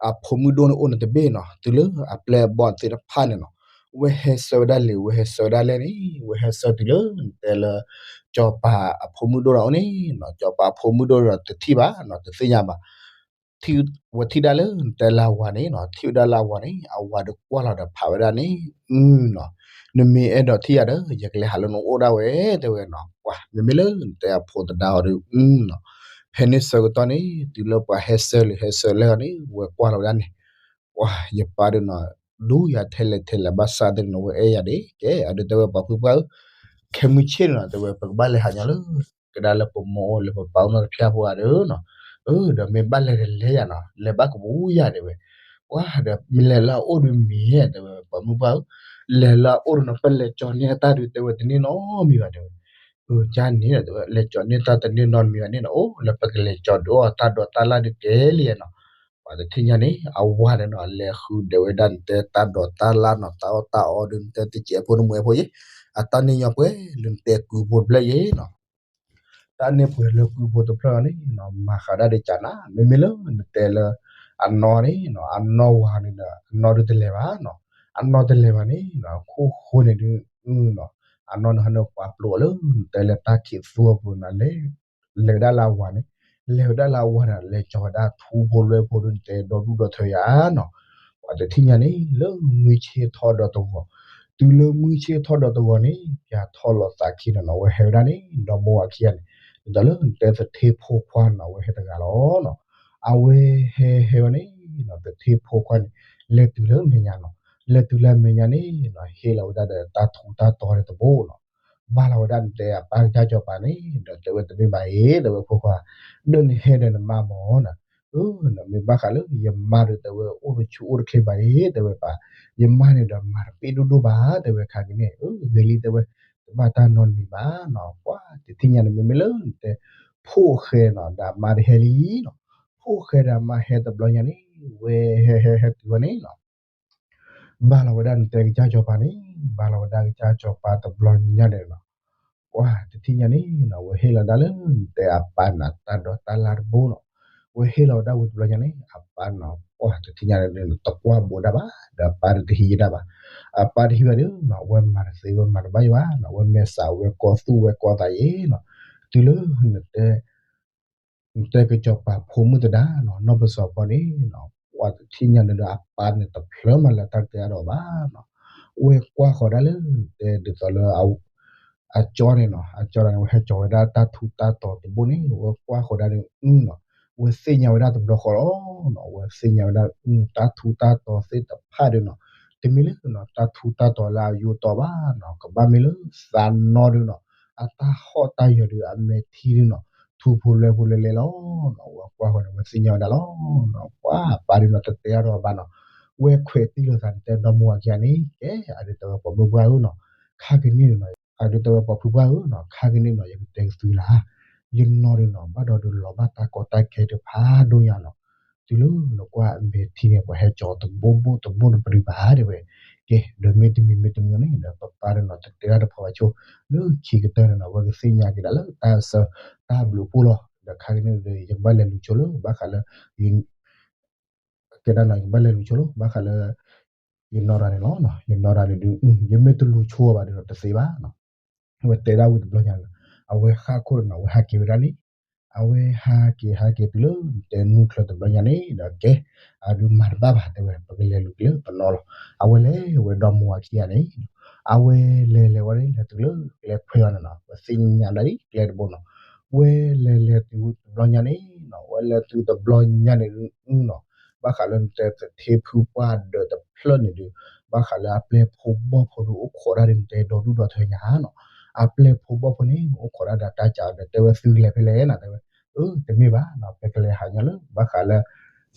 အဖိမုၣ်ဒိၣ်န့ၣ်အိၣ်န့ၣ်တဘ့ၣ်နီၤ, တုၤလၢအပျဲၢ်အဘီၣ်သ့ၣ်တဖၣ်န့ၣ်နီၤ, ဝဲဟဲဆှၢဝဲဒၣ်လံာ်, ဝဲဟဲဆှၢဝဲဒၣ်လဲၣ်န့ၣ်, ဝဲဟဲဆှၢတုၤလၢနတဲလၢ ကစီၤပၤအဖိမုၣ်ဒိၣ်ဒီးအိၣ်န့ၣ်နီၤ, ကစီၤပၤအဖိမုၣ်ဒိၣ်ဒီးတထံၣ်ဘၣ်နီၤ, တသ့ၣ်ညါဘၣ်. ထံၣ်ဝဲထံၣ်ဒၣ်လၢနတဲလၢအဝၤန့ၣ်နီၤ, ထံၣ်ဝဲဒၣ်လၢအဝၤန့ၣ် အဝၤဒုးကွၢ်လီၤဒီးဖးဝဲဒၣ်န့ၣ်, အၢနီၤ, နမ့ၢ်အဲၣ်ဒိးထံၣ်ယၤဒီး ယကလဲၤဟးလၢနအိၣ်ဒၣ်ဝဲ တဲဝဲနီၤ. ပှၤ မ့မ့ၢ်လၢနတဲအဖိသဒါအီၤဒုး အၢနီၤ, ဖဲန့ၣ်ဆၢကတီၢ်န့ၣ် တုၤလၢပှၤဟဲဆှၢလံာ်ဟဲဆှၢလဲၢ်အီၤန့ၣ် ဝဲကွၢ်လီၤဝဲဒၣ်န့ၣ်, ပှၤ ယပၢ်ဒုးနီၤ, ဒူယၤထဲလဲၣ်ထဲလဲၣ်ဘၣ်ဆၣ်သ့ၣ်နီၤ, ဝဲအဲၣ်ယၤဒ်ကဲ အဒုးတဲဝဲပှၤဖုပှၢ်ဧၢ, ခဲမုၢ်ဆ့ၣ်န့ၣ်နီၤ, တဲဝဲ ပကဘၣ်လဲၤဟးညီလၢ ကဒါလၢပမိၢ်အိၣ်လၢပပၢ်အိၣ်နီတဖျၢၣ်ဖိဧါဒုနီၤ, အၢ ဒီးမ့ၢ်ဘၣ်လဲၤဒီးလဲၤယၤနီၤ, လဲၤဘၣ်ကပူၤယၤတဲဝဲ, ပှၤဒီးမ့ၢ်လဲၤလၢအအိၣ်ဒုးမ့ၢ် တဲဝဲ ပှၤမုၢ်ပှၢ်ဧၢ, လဲၤလၢအအိၣ်ဒုနီၤ, ပလဲၤကၠီၤန့ၢ်အတၢ်ဒုးတဲဝဲတန့ၢ်နီတမံၤဘၣ်တဲဝဲ, အၢ ကန့ၣ်တဲဝဲ လဲၤကၠီၤန့ၢ်တၢ်တန့ၢ်နီတမံၤဘၣ်န့ၣ်နီၤ, အိၣ်လၢပကလဲၤကၠီၤဒုးအီၣ်တၢ်ဒိးတၢ်လၢ်ဒုးကဲလံယၤ နီၤ. ပှၤတထံၣ်ညါန့ၣ် အဝၤန့ၣ်နီၤ လဲၤဃုဒဲးဝဲဒၣ်နတဲတၢ်ဒိးတၢ်လၢ်နီၤ, တၢ်အီၣ်တၢ်အီဒုး နတဲတစဲးဖိနမူအဲၣ်ဖိယ့ၣ်, အတၢ်န့ၢ်ညီပှဲၤလၢနတဲကုဖိတဖျၢၣ်ယ့ၣ်နီၤ. တၢ်န့ၢ်ပှဲၤလၢကုဖိတဖျၢၣ်န့ၣ်နီၤ, မၤဃးဒၣ်ဒ်ကနၤ, မ့မ့ၢ်လၢနတဲလၢ အနီၢ်န့ၣ်နီၤ, အနီၢ်ဝၤန့ၣ်ဒီး အနီၢ်ဒုးတလဲၤဘၣ်နီၤ, အနီၢ်တလဲၤဘၣ်န့ၣ်နီၤ, ခိၣ်ဃိန့ၣ်ဒုးနီၤ, အနီၢ်န့ၣ်ဟီန့ၣ် ပှၤပျိးလၢနတဲလၢတၢ်ခံးသူအပူၤနီၤ, လဲၤ လဲၤဝဲဒၣ်လၢအဝၤန့ၣ်, လဲၤဝဲဒၣ်လၢအဝၤန့ၣ် လဲၤကၠီၤဝဲဒၣ်ထူဖိလွဲဖိဒုး နတဲဒီဒူၣ်ဒီထၢယၤနီၤ. ပှၤတထံၣ်ညါန့ၣ် လၢမုၢ်ဆ့ၣ်ထီၣ်ဒီးတဂီၤ, တုၤလၢမုၢ်ဆ့ၣ်ထီၣ်ဒီးတဂီၤန့ၣ် ပၠးထီၣ်လီၤသးခံနီၤနီၤ, ဝဲဟဲဝဲဒၣ်န့ၣ် ဒီမိၢ်ဝၤခံဂၤန့ၣ်, ဒ်သိးလၢနတဲသထ့ဖိခွါနီၤ, အဝဲဟဲတဂၤလီၤနီၤ. အဝဲဟဲဟဲဝဲန့ၣ်နီၤ, သထ့ဖိခွါန့ၣ် လဲၤတုၤလၢအမဲာ်ညါနီၤ, လဲၤတုၤလၢအမဲာ်ညါန့ၣ်နီၤ, ဟ့ၣ်လီၤဝဲဒၣ်ဒီးတၢ်ထူးတၢ်တီၤန့ၣ်တဘိနီၤ. ဘၣ်လီၤဝဲဒၣ်နတဲအပၢ်ကစၢ်စီၤပၤန့ၣ်ဒီး တဲဝဲတမ့ၢ်ဘၣ်အံၤ တဲဝဲဖိခွါ, ဒီးနဟဲဒီးနမါမၢနီၤ, အၢ နမ့ၢ်ဘၣ်ဃးလၢယမါဒီး တဲဝဲ အိၣ်တဆူၣ်အိၣ်တချ့ဘၣ်အံၤ တဲဝဲပၢ်, ယမါန့ၣ်ဒီးမၤတပ့ၢ်ဒိၣ်ဒိၣ်ဘၣ် တဲဝဲခါက့ၤန့ၣ်, အၢ ဂ့ၤလံ တဲဝဲ, တဘၣ်တၢ်နီတမံၤဘၣ်နီၤ. ပှၤတထံၣ်ညါန့ၣ် မ့မ့ၢ်လၢနတဲ ဖိၣ်ဃဲနီၤ ဒီးအမါတဟဲလံနီၤ, ဖိၣ်ဃဲဒီးအမါဟဲတဘျီညါန့ၣ် ဝဲဟဲဟဲဟဲတုၤဝဲန့ၣ်နီၤ ဘၣ်လီၤဝဲဒၣ်နတဲကစၢ်စီၤပၤန့ၣ်, ဘၣ်လီၤဝဲဒၣ်ကစၢ်စီၤပၤတဘျီညါန့ၣ်နီၤ, ပှၤတထံၣ်ညါန့ၣ်နီၤ ဝဲဟ့ၣ်လီၤဒၣ်လၢနတဲအပၢ်န့ၣ် တၢ်ဒိးတၢ်လၢ်တဘိနီၤ, ဝဲဟ့ၣ်လီၤဝဲဒၣ်ဝံၤတဘျီညါန့ၣ် အပၢ်နီၤ ပှၤတထံၣ်ညါန့ၣ် တကွၢ်ဘိးဒၣ်ဘၣ် ဒီးအပၢ်တဟံးယဒၣ်ဘၣ်, အပၢ်တဟံးဘၣ်ဒီးနီၤ ဝဲမၤတသ့ဝဲမၤတဘၣ်ယဘၣ်နီၤ, ဝဲမဲာ်ဆှးဝဲကီၢ်သူၣ်ဝဲကီၢ်သးယ့နီၤ, တုၤလၢနတဲ နတဲကစီၤပၤဖိမုၣ်သဒါနီၤ နီၢ်ပစီၤပီန့ၣ်နီၤ, ပှၤတထံၣ်ညါန့ၣ်ဒီးအပၢ်န့ၣ်တဖျၢၣ်မးလၢတၢ်တဲအါဒီးဘၣ်နီၤ, ဝဲကွၢ်ဃီၤဒၣ်လၢနတဲဒ်သိးလၢ အကၠီန့ၣ်နီၤ, အကၠီန့ၣ် ဝဲဟဲကၠီၤဝဲဒၣ်တၢ်ထူးတၢ်တီၤတဘိန့ၣ် ဝဲကွၢ်ဃီၤဒၣ်န့ၣ်နီၤ, ဝဲသ့ၣ်ညါဝဲဒၣ်တဘျီဃီလီၤနီၤ, ဝဲသ့ၣ်ညါဝဲဒၣ်တၢ်ထူးတၢ်တီၤသ့ၣ်တဖၣ်ဒီးနီၤ, တမ့ၢ်လၢနီၤ တၢ်ထူးတၢ်တီၤလၢအယိတီၤဘၣ်နီၤ, ကဘၣ်မ့ၢ်လၢသးနီၢ်ဒီးနီၤ အတၢ်ဟီၣ်တၢ်ယၢၤဒီးအမဲာ်ထံဒီးနီၤ, ထူဖိလွဲဖိလဲၤလဲၤလီၤနီၤ, ဝဲကွၢ်ဃီၤန့ၣ် ဝဲသ့ၣ်ညါဝဲဒၣ်လီၤနီၤ, ပှၤအပၢ်ဒီးနီၤ တတဲအါဒီးဘၣ်နီၤ, ဝဲခွဲးတံၢ်လိာ်သးန့ၣ် တဲဒီမိၢ်ဝၤခံဂၤန့ၣ် ကဲ အဒုးတဲဝဲပှၤမုၢ်ပှၢ်ဧၢနီၤ, ခါကန့ၣ်နီၤ, အဒုးတဲဝဲပှၤဖုပှၢ်ဧၢနီၤ, ခါကန့ၣ်နီၤ ယကတဲကသုလၢ်, ယနီၢ်ဒီးနီၤ ဘၣ်ဒီးဒုးလီၤဘၣ်တၢ်ကီတၢ်ခဲတဖၣ်ဒိၣ်ညါနီၤ, တုၤလၢနကွၢ်အမဲာ်ထံန့ၣ် ပှၤဟဲကၠီၤတဘိဘိတဘိတပဒုဘၣ်တဲဝဲ, ဒီးမ့တမံၤမ့တမံၤန့ၣ် ဒီးပပၢ်ဒီးနီၤ တတဲတၢ်တဖီဘၣ်ဆိ, လၢခံကတၢၢ်န့ၣ်နီၤ အဝဲကသ့ၣ်ညါက့ၤဒၣ်လၢတၢ်အစၢ တၢ်ဘျုးဖှိၣ်လီၤ. ဒီးခါကန့ၣ်ဒီး ယကဘၣ်လဲၤလူၤဆိလၢဘၣ်ဃးလၢ ကဲဒၣ်နီၤ ယကဘၣ်လဲၤလူၤဆိလၢဘၣ်ဃးလၢ ယနီၢ်ရၤန့ၣ်လီၤ. ယနီၢ်ရၤန့ၣ်ဒုး ယမ့ၢ်တလူၤဆိဘၣ်ဒီးတသ့ဘၣ်နီၤ. အဝဲတဲဒၣ်ဝံၤတဘျီညါဒီး အဝဲဃၣ်ခိၣ်ဒီးနီၤ အဝဲဟးက့ၤဝဲဒၣ်န့ၣ်, အဝဲဟးက့ၤဟးက့ၤတုၤလၢတဲနူၢ်ချၢတဘျီညါန့ၣ်ဒီး ကဲ အဒုးမၤတဘၣ်ဘၣ် တဲဝဲ ပကလဲၤလူၤက့ၤလၢပနီၢ်လီၤ. အဝဲလဲၤဝဲဒီမါဝၤခံဂၤန့ၣ် အဝဲလဲၤလဲၤဝဲန့ၣ် လဲၤတုၤလၢကျဲခွဲးအီၤန့ၣ်နီၤ ပသ့ၣ်ညါဒၣ်လံကျဲတဘိနီၤ. ဝဲလဲၤလဲၤတုၤတဘျီညါန့ၣ်နီၤ ဝဲလဲၤတုၤတဘျီညါန့ၣ်နီၤ ဘၣ်ဃးလၢနတဲသထ့ဖုပှၢ်ဒၢးတဖျၢၣ်န့ၣ်ဒုး ဘၣ်ဃးလၢအပျဲၢ်ဖိဘီၣ်ဖိဒုးအိၣ်ခိးဒၣ်ဒ်နတဲဒီဒူၣ်ဒီထၢညါနီၤ. အပျဲၢ်ဖိဘီၣ်ဖိန့ၣ် အိၣ်ခိးဒၣ်ဒီးတၢ်ကးဒီးတဲဝဲသုကလဲၤဖဲလဲၣ်နီၤ တဲဝဲ အၢ တမ့ၢ်ဘၣ်နီၤ ပကလဲၤဟးညီလၢ ဘၣ်ဃးလၢ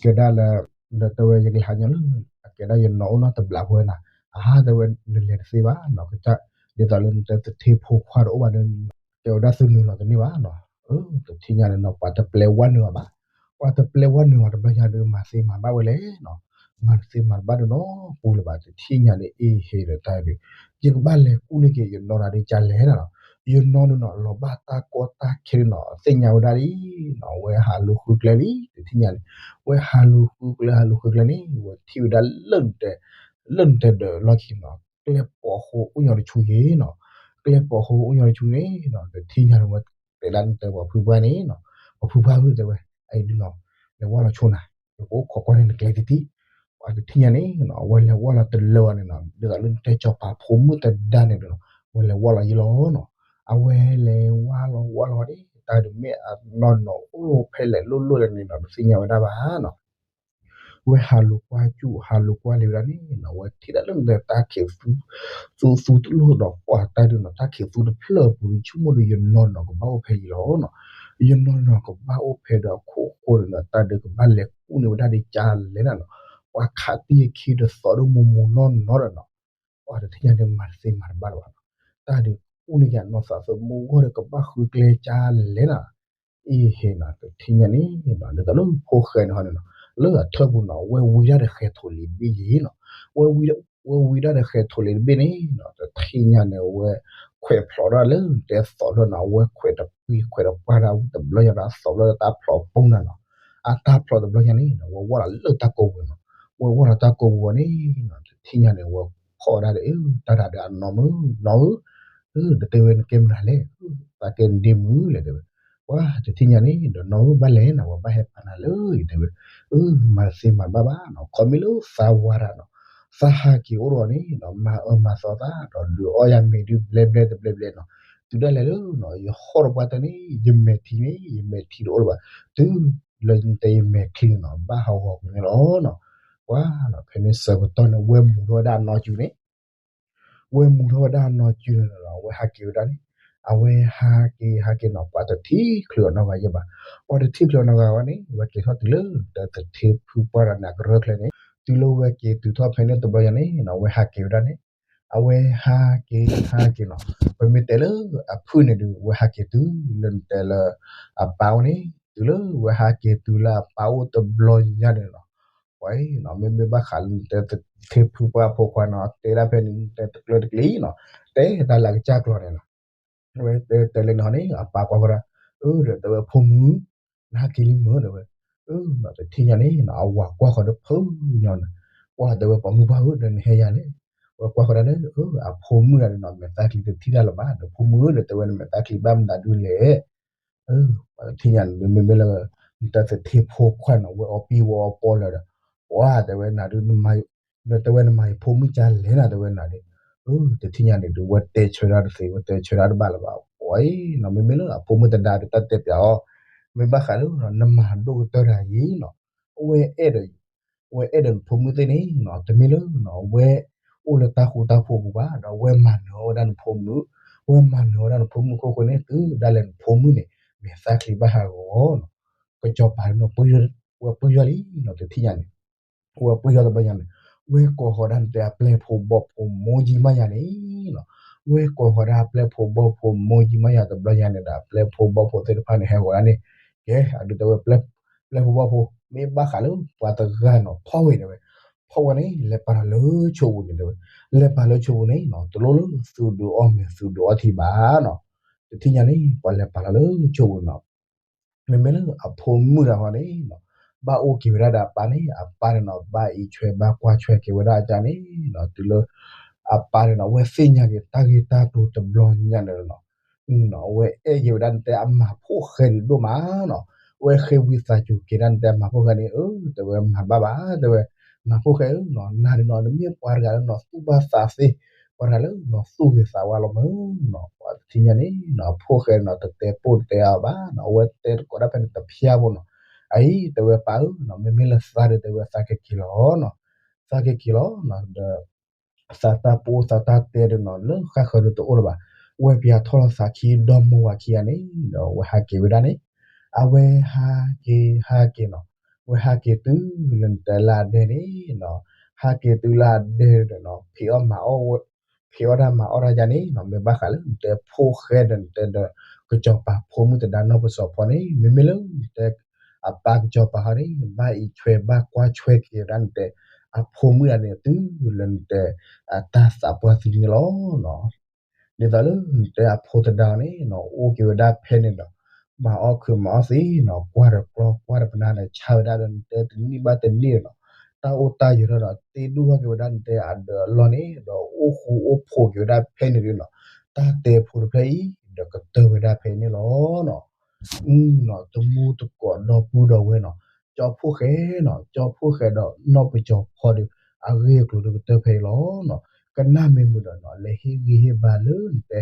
ကဲဒၣ်လၢ ဒီးတဲဝဲယကလဲၤဟးညီလၢ အကဲဒၣ်ယနီၢ်အိၣ်နီၢ်တဘျးဖိဝဲနီၤ အဟါတဲဝဲ နလဲၤတသ့ဘၣ်နီၤ ကစၢ် ဒ်သိးလၢနတဲသထ့ဖိခွါတအိၣ်ဘၣ်ဒီး ကဲဝဲဒၣ်သုနုာ်လီၤတန့ၢ်ဘၣ်နီၤ. အၢ တထံၣ်ညါန့ၣ်နီၤ ပှၤတပျဲဝဲနုာ်အီၤဘၣ်, ပှၤတပျဲဝဲနုာ်အီၤတဘျီညါဒီး မၤသ့မၤဘၣ်ဝဲလဲၣ်နီၤ. မၤတသ့မၤတဘၣ်ဒီးနီၤ ပူၤလၢၤဘၣ် တထံၣ်ညါန့ၣ် အ့ဟ့ဒီးတၢ်ဒုး ယကဘၣ်လဲၤကူၣ်န့ၢ်က့ၤ ယနီၢ်ရၤဒ်ကလဲၣ်နီၤ. ယနီၢ်န့ၣ်နီၤ လီၤဘၣ်တၢ်ကီတၢ်ခဲန့ၣ်နီၤ သ့ၣ်ညါဝဲဒၣ်လံနီၤ ဝဲဟးလူၤဃုကျဲလံ တထံၣ်ညါန့ၣ် ဝဲဟးလူၤဃုကျဲ ဟးလူၤဃုကျဲန့ၣ် ဝဲထံၣ်ဝဲဒၣ်လၢ လၢနတဲဒၢးလီၢ်ခံနီၤ ကျဲပိာ်ဃိအိၣ်ညီတဆူဂ့ၤနီၤ, ကျဲပိာ်ဃိအိၣ်ညီတဆူန့ၣ်နီၤ တထံၣ်ညါန့ၣ် ဝဲတဲဒၣ်နတဲပှၤဖုပှၢ်န့ၣ်နီၤ, ပှၤဖုပှၢ်ဧၢ တဲဝဲ အအံၤဒုးနီၤ လဲၤဝဲလီၤဆိနၤ, ယကအိၣ်ခိးကွၢ်န့ၢ်နကျဲတထံၣ်, ပှၤတထံၣ်ညါန့ၣ်နီၤ အဝဲလဲၤဝဲလီၤတလၢာ်အီၤန့ၣ်နီၤ ဒ်သိးလၢနတဲစီၤပၤဖိမုၣ်တဒါန့ၣ်ဒီး ဝဲလဲၤဝဲလီၤယံၤလီၤနီၤ, အဝဲလဲၤဝဲလီၤဝဲလီၤန့ၣ် တၢ်ဒုးမ့ၢ်အနီၢ်နီၤအိၣ်ဖဲလဲၣ်လိၣ်လိၣ်လဲၣ်န့ၣ်နီၤ တသ့ၣ်ညါဝဲဒၣ်ဘၣ်နီၤ ဝဲဟးလူၤကွၢ်စူၣ် ဟးလူၤကွၢ်လံဝဲဒၣ်န့ၣ်နီၤ ဝဲထံၣ်ဒၣ်လၢနတဲတၢ်ခံးသူ သူသူတလိၣ်ဒီး ပှၤတၢ်ဒုးနီၤ တၢ်ခံးသူတဖျၢၣ်အပူၤ ဆိကမိၣ်ဒီး ယနီၢ်နီၤကဘၣ်အိၣ်ဖဲအံၤလီၤနီၤ, ယနီၢ်နီၤကဘၣ်အိၣ်ဖဲဒီးအခိၣ်ဃိန့ၣ်ဒီး တၢ်ဒုးကဘၣ်လဲၤကူၣ်န့ၢ်ဝဲဒၣ်ဒ်ကလဲၣ်နီၤ, ပှၤခးတံၢ်အခံဒီးသီၣ်ဒိၣ်မူမူနီၢ်နီၢ်ဒီးနီၤ ပှၤတထံၣ်ညါန့ၣ် မၤတသ့မၤတဘၣ်လၢၤဘၣ်နီၤ, တၢ်ဒုးကူၣ်န့ၢ်က့ၤနီၢ်သးသမူဂီၢ်ဒီးကဘၣ်ဃုကျဲကလဲၣ်နီၤ, အ့ဟ့နီၤ တထံၣ်ညါန့ၣ်နီၤ ဒ်သိးလၢဖိၣ်ဃဲန့ၣ်ဟီန့ၣ်နီၤ လၢအထၢၣ်ပူၤနီၤ ဝဲဝံဒၣ်ဒီးဃဲၤထိးလံာ်တဘ့ၣ်ယံၤနီၤ, ဝဲဝံဒၣ်ဒီးဃဲၤထိးလံာ်တဘ့ၣ်န့ၣ်နီၤ တထံၣ်ညါန့ၣ် အဝဲခွဲးဖျိးထီၣ်လၢတဲသီၣ်ဖျၢၣ်နီၤ အဝဲခွဲးတပှံၤခွဲးတပှၢ်တၢ်တဘျီညါဒီး အသီၣ်ဖျၢၣ်ဒီးတၢ်ဖျိးပူၤနၤနီၤ, အတၢ်ဖျိးတဘျီညါန့ၣ်နီၤ ဝဲဝီၢ်လီၤလၢတၢ်ကိးပူၤနီၤ, ဝဲဝီၢ်လီၤတၢ်ကိးပူၤအီၤန့ၣ်နီၤ တထံၣ်ညါန့ၣ် ဝဲဖီၣ်ဝဲဒၣ်ဒီး တၢ်ဒၣ်ဒီးအနီၢ်မုၣ်နီၢ်ဧၢ ဒီးတဲဝဲနကဲမနုၤလဲၣ်, သးကဲနဒ့မုၣ်လဲၣ်တဲဝဲ, ပှၤတထံၣ်ညါန့ၣ် ဒီးနီၢ်ဧၢဘၣ်လဲၣ်နီၤ ဝဲဘၣ်ဟဲပာ်နၤလၢအံၤတဲဝဲ, အၢ မၤတသ့မၤတဘၣ်ဘၣ်နီၤ ခီမ့ၢ်လၢသးဝါဒၣ်နီၤ, သးဟးက့ၤအိၣ်ဒီးန့ၣ်နီၤ မၤအၢမၤသီသး ဒီးဒုးအီၣ်ယၤမ့ၤဒုးဘျဲဘျဲတဘျဲဘျဲနီၤ, တုၤဒၣ်လဲာ်လၢနီၤ ယဟီၣ်ဒီးပှၢ်တၢၢ်န့ၣ် ယမဲာ်ထံန့ၣ် ယမဲာ်ထံတအိၣ်လၢၤဘၣ်, တုၤလၢယတဲယမဲာ်ချံန့ၣ်နီၤ ဘၣ်ဟးဂီၤကွံာ်န့ၣ်လီၤနီၤ, ပှၤနီၤ ဖဲန့ၣ်ဆၢကတီၢ်န့ၣ် ဝဲမူၤထီၣ်ဝဲဒၣ်အနီၢ်စုန့ၣ် ဝဲမူၤထီၣ်ဝဲဒၣ်အနီၢ်စုန့ၣ်လီၤ အဝဲဟးက့ၤဝဲဒၣ်န့ၣ်, အဝဲဟးက့ၤဟးက့ၤနီၤ ပှၤတထံၣ်ချုးအီၤနီတဂၤယဲဘၣ်, ပှၤတထံၣ်ချုးအီၤနီတဂၤဝဲန့ၣ် ဝဲက့ၤထီၣ်တုၤလၢ တၢ်သထ့ဖုပှၢ်ဒီးန့ၣ်အကရၢၢ်ချၢန့ၣ်, တုၤလၢဝဲက့ၤတုၤထီၣ်ဖဲန့ၣ်တဘျီညါန့ၣ်နီၤ ဝဲဟးက့ၤဝဲဒၣ်န့ၣ်, အဝဲဟးက့ၤဟးက့ၤနီၤ, ပမ့ၢ်တဲလၢအဖုၣ်န့ၣ်ဒုး ဝဲဟးက့ၤတုၤလၢနတဲလၢ အပၢ်အိၣ်န့ၣ် တုၤလၢဝဲဟးက့ၤတုၤလၢအပၢ်အိၣ်တဘျီညါန့ၣ်နီၤ ပှၤနီၤ မ့မ့ၢ်ဘၣ်ဃးလၢနတဲသထ့ဖုပှၢ်ဖိခွါနီၤ တဲဒၣ်ဖဲန့ၣ် တဲတကျၢၤတကျ့ၤနီၤ တဲတၢ်လၢအကစၢ်ကျိာ်န့ၣ်နီၤ, ဝဲတဲတဲလၢန့ၣ်ဟီန့ၣ် အပၢ်ကွၢ်ဃီဒၣ်, အၢ ဒီးတဲဝဲဖိမုၣ်, နဟးက့ၤလံမုၣ်တဲဝဲ, အၢ တထံၣ်ညါန့ၣ်နီၤ အဝၤကွၢ်ဃီဒီးဖုညါန့ၣ်, ပှၤတဲဝဲပိာ်မုၣ်ပှၢ်ဧၢ ဒီးနဟဲယၤလဲၣ်, ဝဲကွၢ်ဃီဒၣ်ဒီး အၢ အဖိမုၣ်ဂၤန့ၣ်နီၤ မဲာ်သၣ်ချံတထံၣ်တၢ်လၢၤဘၣ် ဒီးဖိမုၣ်ဧၢ ဒီးတဲဝဲနမဲာ်သၣ်ချံဘၣ်မနုၤဒုလဲၣ် ပှၤတထံၣ်ညါန့ၣ် မ့မ့ၢ်လၢ နတၢ်သထ့ဖိခွါနီၤ ဝဲအီပံဝဲအီပီလၢာ်ဒီး ပှၤတဲဝဲနၤဒုး ဒီးတဲဝဲနမၤယဖိမုၣ်ကလဲၣ်နၤ တဲဝဲနၤဒုး, တထံၣ်ညါန့ၣ်ဒုး ဝဲတဲဆၢဒၣ်တသ့ ဝဲတဲဆၢဒၣ်တဘၣ်လၢၤဘၣ် ပှၤနီၤ မ့မ့ၢ်လၢအဖိမုၣ်တဒါဒီးတၢ်တဲပျးအီၤ, မ့ၢ်ဘၣ်ဃးလၢ နမၤဒိၣ်ကတၢၢ်တၢ်အံၤနီၤ, အဝဲအဲၣ်ဒီး အဝဲအဲၣ်ဒီးနဖိမုၣ်သ့ၣ်န့ၣ်နီၤ တမ့ၢ်လၢနီၤ အဝဲအိၣ်လၢတၢ်ဃူတၢ်ဖိးပူၤဘၣ် ဒီးအဝဲမၤနၢၤဝဲဒၣ်နဖိမုၣ်, အဝဲမၤနၢၤဝဲဒၣ်နဖိမုၣ်ခိၣ်ဃိန့ၣ် တုၤဒၣ်လဲာ်နဖိမုၣ်န့ၣ် မဲာ်သၣ်ချံဘၣ်ဟးဂီၤနီၤ, ကစီၤပၤန့ၣ် ဝဲပှံၢ်ထီၣ်လံနီၤ တထံၣ်ညါန့ၣ် ဝဲပှံၢ်ထီၣ်တဘျီညါန့ၣ် ဝဲကိးဃီၤဒၣ်နတဲအပျဲၢ်ဖိဘီၣ်ဖိမိၢ်ယံမးယၤန့ၣ်နီၤ, ဝဲကိးဃီၤဒၣ်အပျဲၢ်ဖိဘီၣ်ဖိမိၢ်ယံမးယၤတဘျီညါန့ၣ်ဒီး အပျဲၢ်ဖိဘီၣ်ဖိသ့ၣ်တဖၣ်န့ၣ် ဟဲဃီၤဒၣ်န့ၣ်, ကဲ အဒုးတဲဝဲ ပျဲၢ်ဖိဘီၣ်ဖိ မ့ၢ်ဘၣ်ဃးလၢပှၤတဂၤနီၤ ဖီၣ်ဝဲတဲဝဲ, ဖီၣ်ဝဲန့ၣ် လဲၤပာ်လီၤလၢဆိပူၤန့ၣ်တဲဝဲ, လဲၤပာ်လၢဆိပူၤန့ၣ်နီၤ တလိၣ်လၢသုဒုးအီၣ်မ့ၤသုဒုးအီထံဘၣ်နီၤ. တထံၣ်ညါန့ၣ် ပှၤလဲၤပာ်လီၤလၢဆိပူၤနီၤ မ့မ့ၢ်လၢအဖိမုၣ်တဂၤန့ၣ်နီၤ ဘၣ်အိၣ်က့ၤဝဲဒၣ်ဒီးအပၢ်န့ၣ် အပၢ်န့ၣ်နီၤ ဘၣ်အံးထွဲဘၣ်ကွၢ်ထွဲက့ၤဝဲဒၣ်အကါန့ၣ်နီၤ တုၤလၢ အပၢ်န့ၣ်နီၤ အဝဲသ့ၣ်ညါက့ၤတၢ်ဂ့ၢ်တၢ်ကျိၤတဘျီညါန့ၣ်နီၤ အဝဲအဲၣ်က့ၤဝဲဒၣ်နတဲအမၤဖိၣ်ဃဲဒုးဒိၣ်မးနီၤ. အဝဲဃ့ဝံသးစူၤက့ၤဒၣ်နတဲအမၤဖိၣ်ဃဲန့ၣ် အၢ တဲဝဲမၤဘၣ်ဘၣ် တဲဝဲ မၤဖိၣ်ဃဲဧၢနီၤ နၤန့ၣ်နီၤ နမ့ၢ်ပှၤတဂၤလၢနီၤ သူၣ်ဘၣ်သးသ့, ပှၤတဂၤလၢနီၤ သူၣ်ဂ့ၤသးဝါလီၤမးနီၤ. ပှၤတထံၣ်ညါန့ၣ်နီၤ အဖိၣ်ဃဲနီၤ တတဲပိၢ်တတဲအါဘၣ်နီၤ အဝဲတဲတကိးဒၣ်ဖဲန့ၣ်တဖျါဘိနီၤ. အအံၤ တဲဝဲပၢ်ဧၢနီၤ မ့မ့ၢ်လၢသးဒီး တဲဝဲသးက့ၤက့ၤလီၤနီၤ သးက့ၤက့ၤလီၤနီၤ ဒီး သးတၢ်ပအိၣ်သးတၢ်တဲဒီးနီၤ လၢဃၣ်ဃၢၤဒီးတအိၣ်လၢၤဘၣ်. ဝဲပယီၤထီၣ်လီၤသးခံ ဒီမါဝၤခံဂၤန့ၣ်ဒီး ဝဲဟးက့ၤဝဲဒၣ်န့ၣ် အဝဲဟးက့ၤဟးက့ၤနီၤ ဝဲဟးက့ၤတုၤလၢနတဲလၢအဒဲန့ၣ်နီၤ ဟးက့ၤတုၤလၢအဒဲဒီးနီၤ ဖံးအီၣ်မၤအီၣ် ဖံးအီၣ်တၢ်မၤအီၣ်တၢ်ယါန့ၣ်နီၤ မ့ၢ်ဘၣ်ဃးလၢနတဲဖိၣ်ဃဲဒီးနတဲဒီး ကစီၤပၤဖိမုၣ်သဒါနီၢ်ပစီၤဖီန့ၣ် မ့မ့ၢ်လၢနတဲ အပၢ်ကစီၤပၤဟီန့ၣ် ဘၣ်အံးထွဲဘၣ်ကွၢ်ထွဲက့ၤဝဲဒၣ်နတဲ အဖိမုၣ်တဂၤန့ၣ် တုၤလၢနတဲ အတၢ်သးပှၢ်သံန့ၣ်လီၤနီၤ. ဒ်သိးလၢနတဲအဖိသဒါန့ၣ်နီၤ အိၣ်က့ၤဝဲဒၣ်ဖဲန့ၣ်ဒီး မၤအီၣ်ခုးမၤအီၣ်သံနီၤ ကွၢ်ဒီးကျီ ကွၢ်ဒီးပနၢ်ဒီး ဆါဝဲဒၣ်ဒီးနတဲတနံၣ်ဘၣ်တနံၣ်နီၤ တၢ်အိၣ်တၢ်ယၢၤထီၣ်ဒီး တ့ဒိၣ်ထီၣ်က့ၤဝဲဒၣ်နတဲအဒၢးအလီၢ်န့ၣ် ဒီးအိၣ်ဃူအိၣ်ဖိးက့ၤဝဲဒၣ်ဖဲန့ၣ်ဒီးနီၤ တၢ်တဲဖိတဖျၢၣ်အံၤ ဒီးကတၢၢ်ဝဲဒၣ်ဖဲန့ၣ်လီၤနီၤ. တမူတကိးဒီပုၢ်ဒီဝဲၢ်နီၤ ကၠီဖှိၣ်ဃဲနီၤ ကၠီဖှိၣ်ဃဲဒီးနီၢ်ပစီၤဖီဒီး အဂ့ၢ်အကျိၤဒီးကတၢၢ်ဖဲအံၤလီၤနီၤ. ကနၣ်မ့ၢ်မုာ်ဒီးနီၤ လဲၤဟ့ၣ်ဂံၢ်ဟ့ၣ်ဘါလၢနတဲ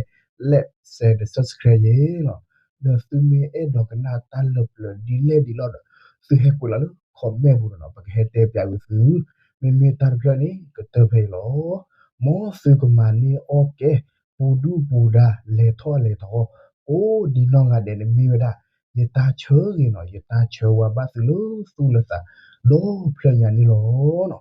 like share ဒီး subscribe ယဲနီၤ. ဒီးသုမ့ၢ်အဲၣ်ဒိးကနၣ်တၢ်လၢပျၢၤဒ်လဲၣ်ဒ်လဲၣ်ဒီး သုဟဲကွဲးလီၤလၢ comment ပူၤဒီးနီၤ ပကဟဲတဲပၠးဝံၤသု မ့မ့ၢ်တၢ်တဖျၢၣ်န့ၣ် ကတၢၢ်ဖဲအံၤလီၤ. မ်သုကမၤန့ၢ်အီၣ်ကဲ ပူၤဒုၣ်ပူၤဒါ လဲၤထီၣ်လဲၤထီ ကိးဒံနီၢ်ဂၤဒဲးန့ၣ်မ့ၢ်ဝဲဒၣ် ယတၢ်ဆၢဂ့ၤနီၤ ယတၢ်ဆၢဝါဘၣ်သုလၢသူၣ်လၢသး ဒီဖျၢၣ်ညါန့ၣ်လီၤနီၤ.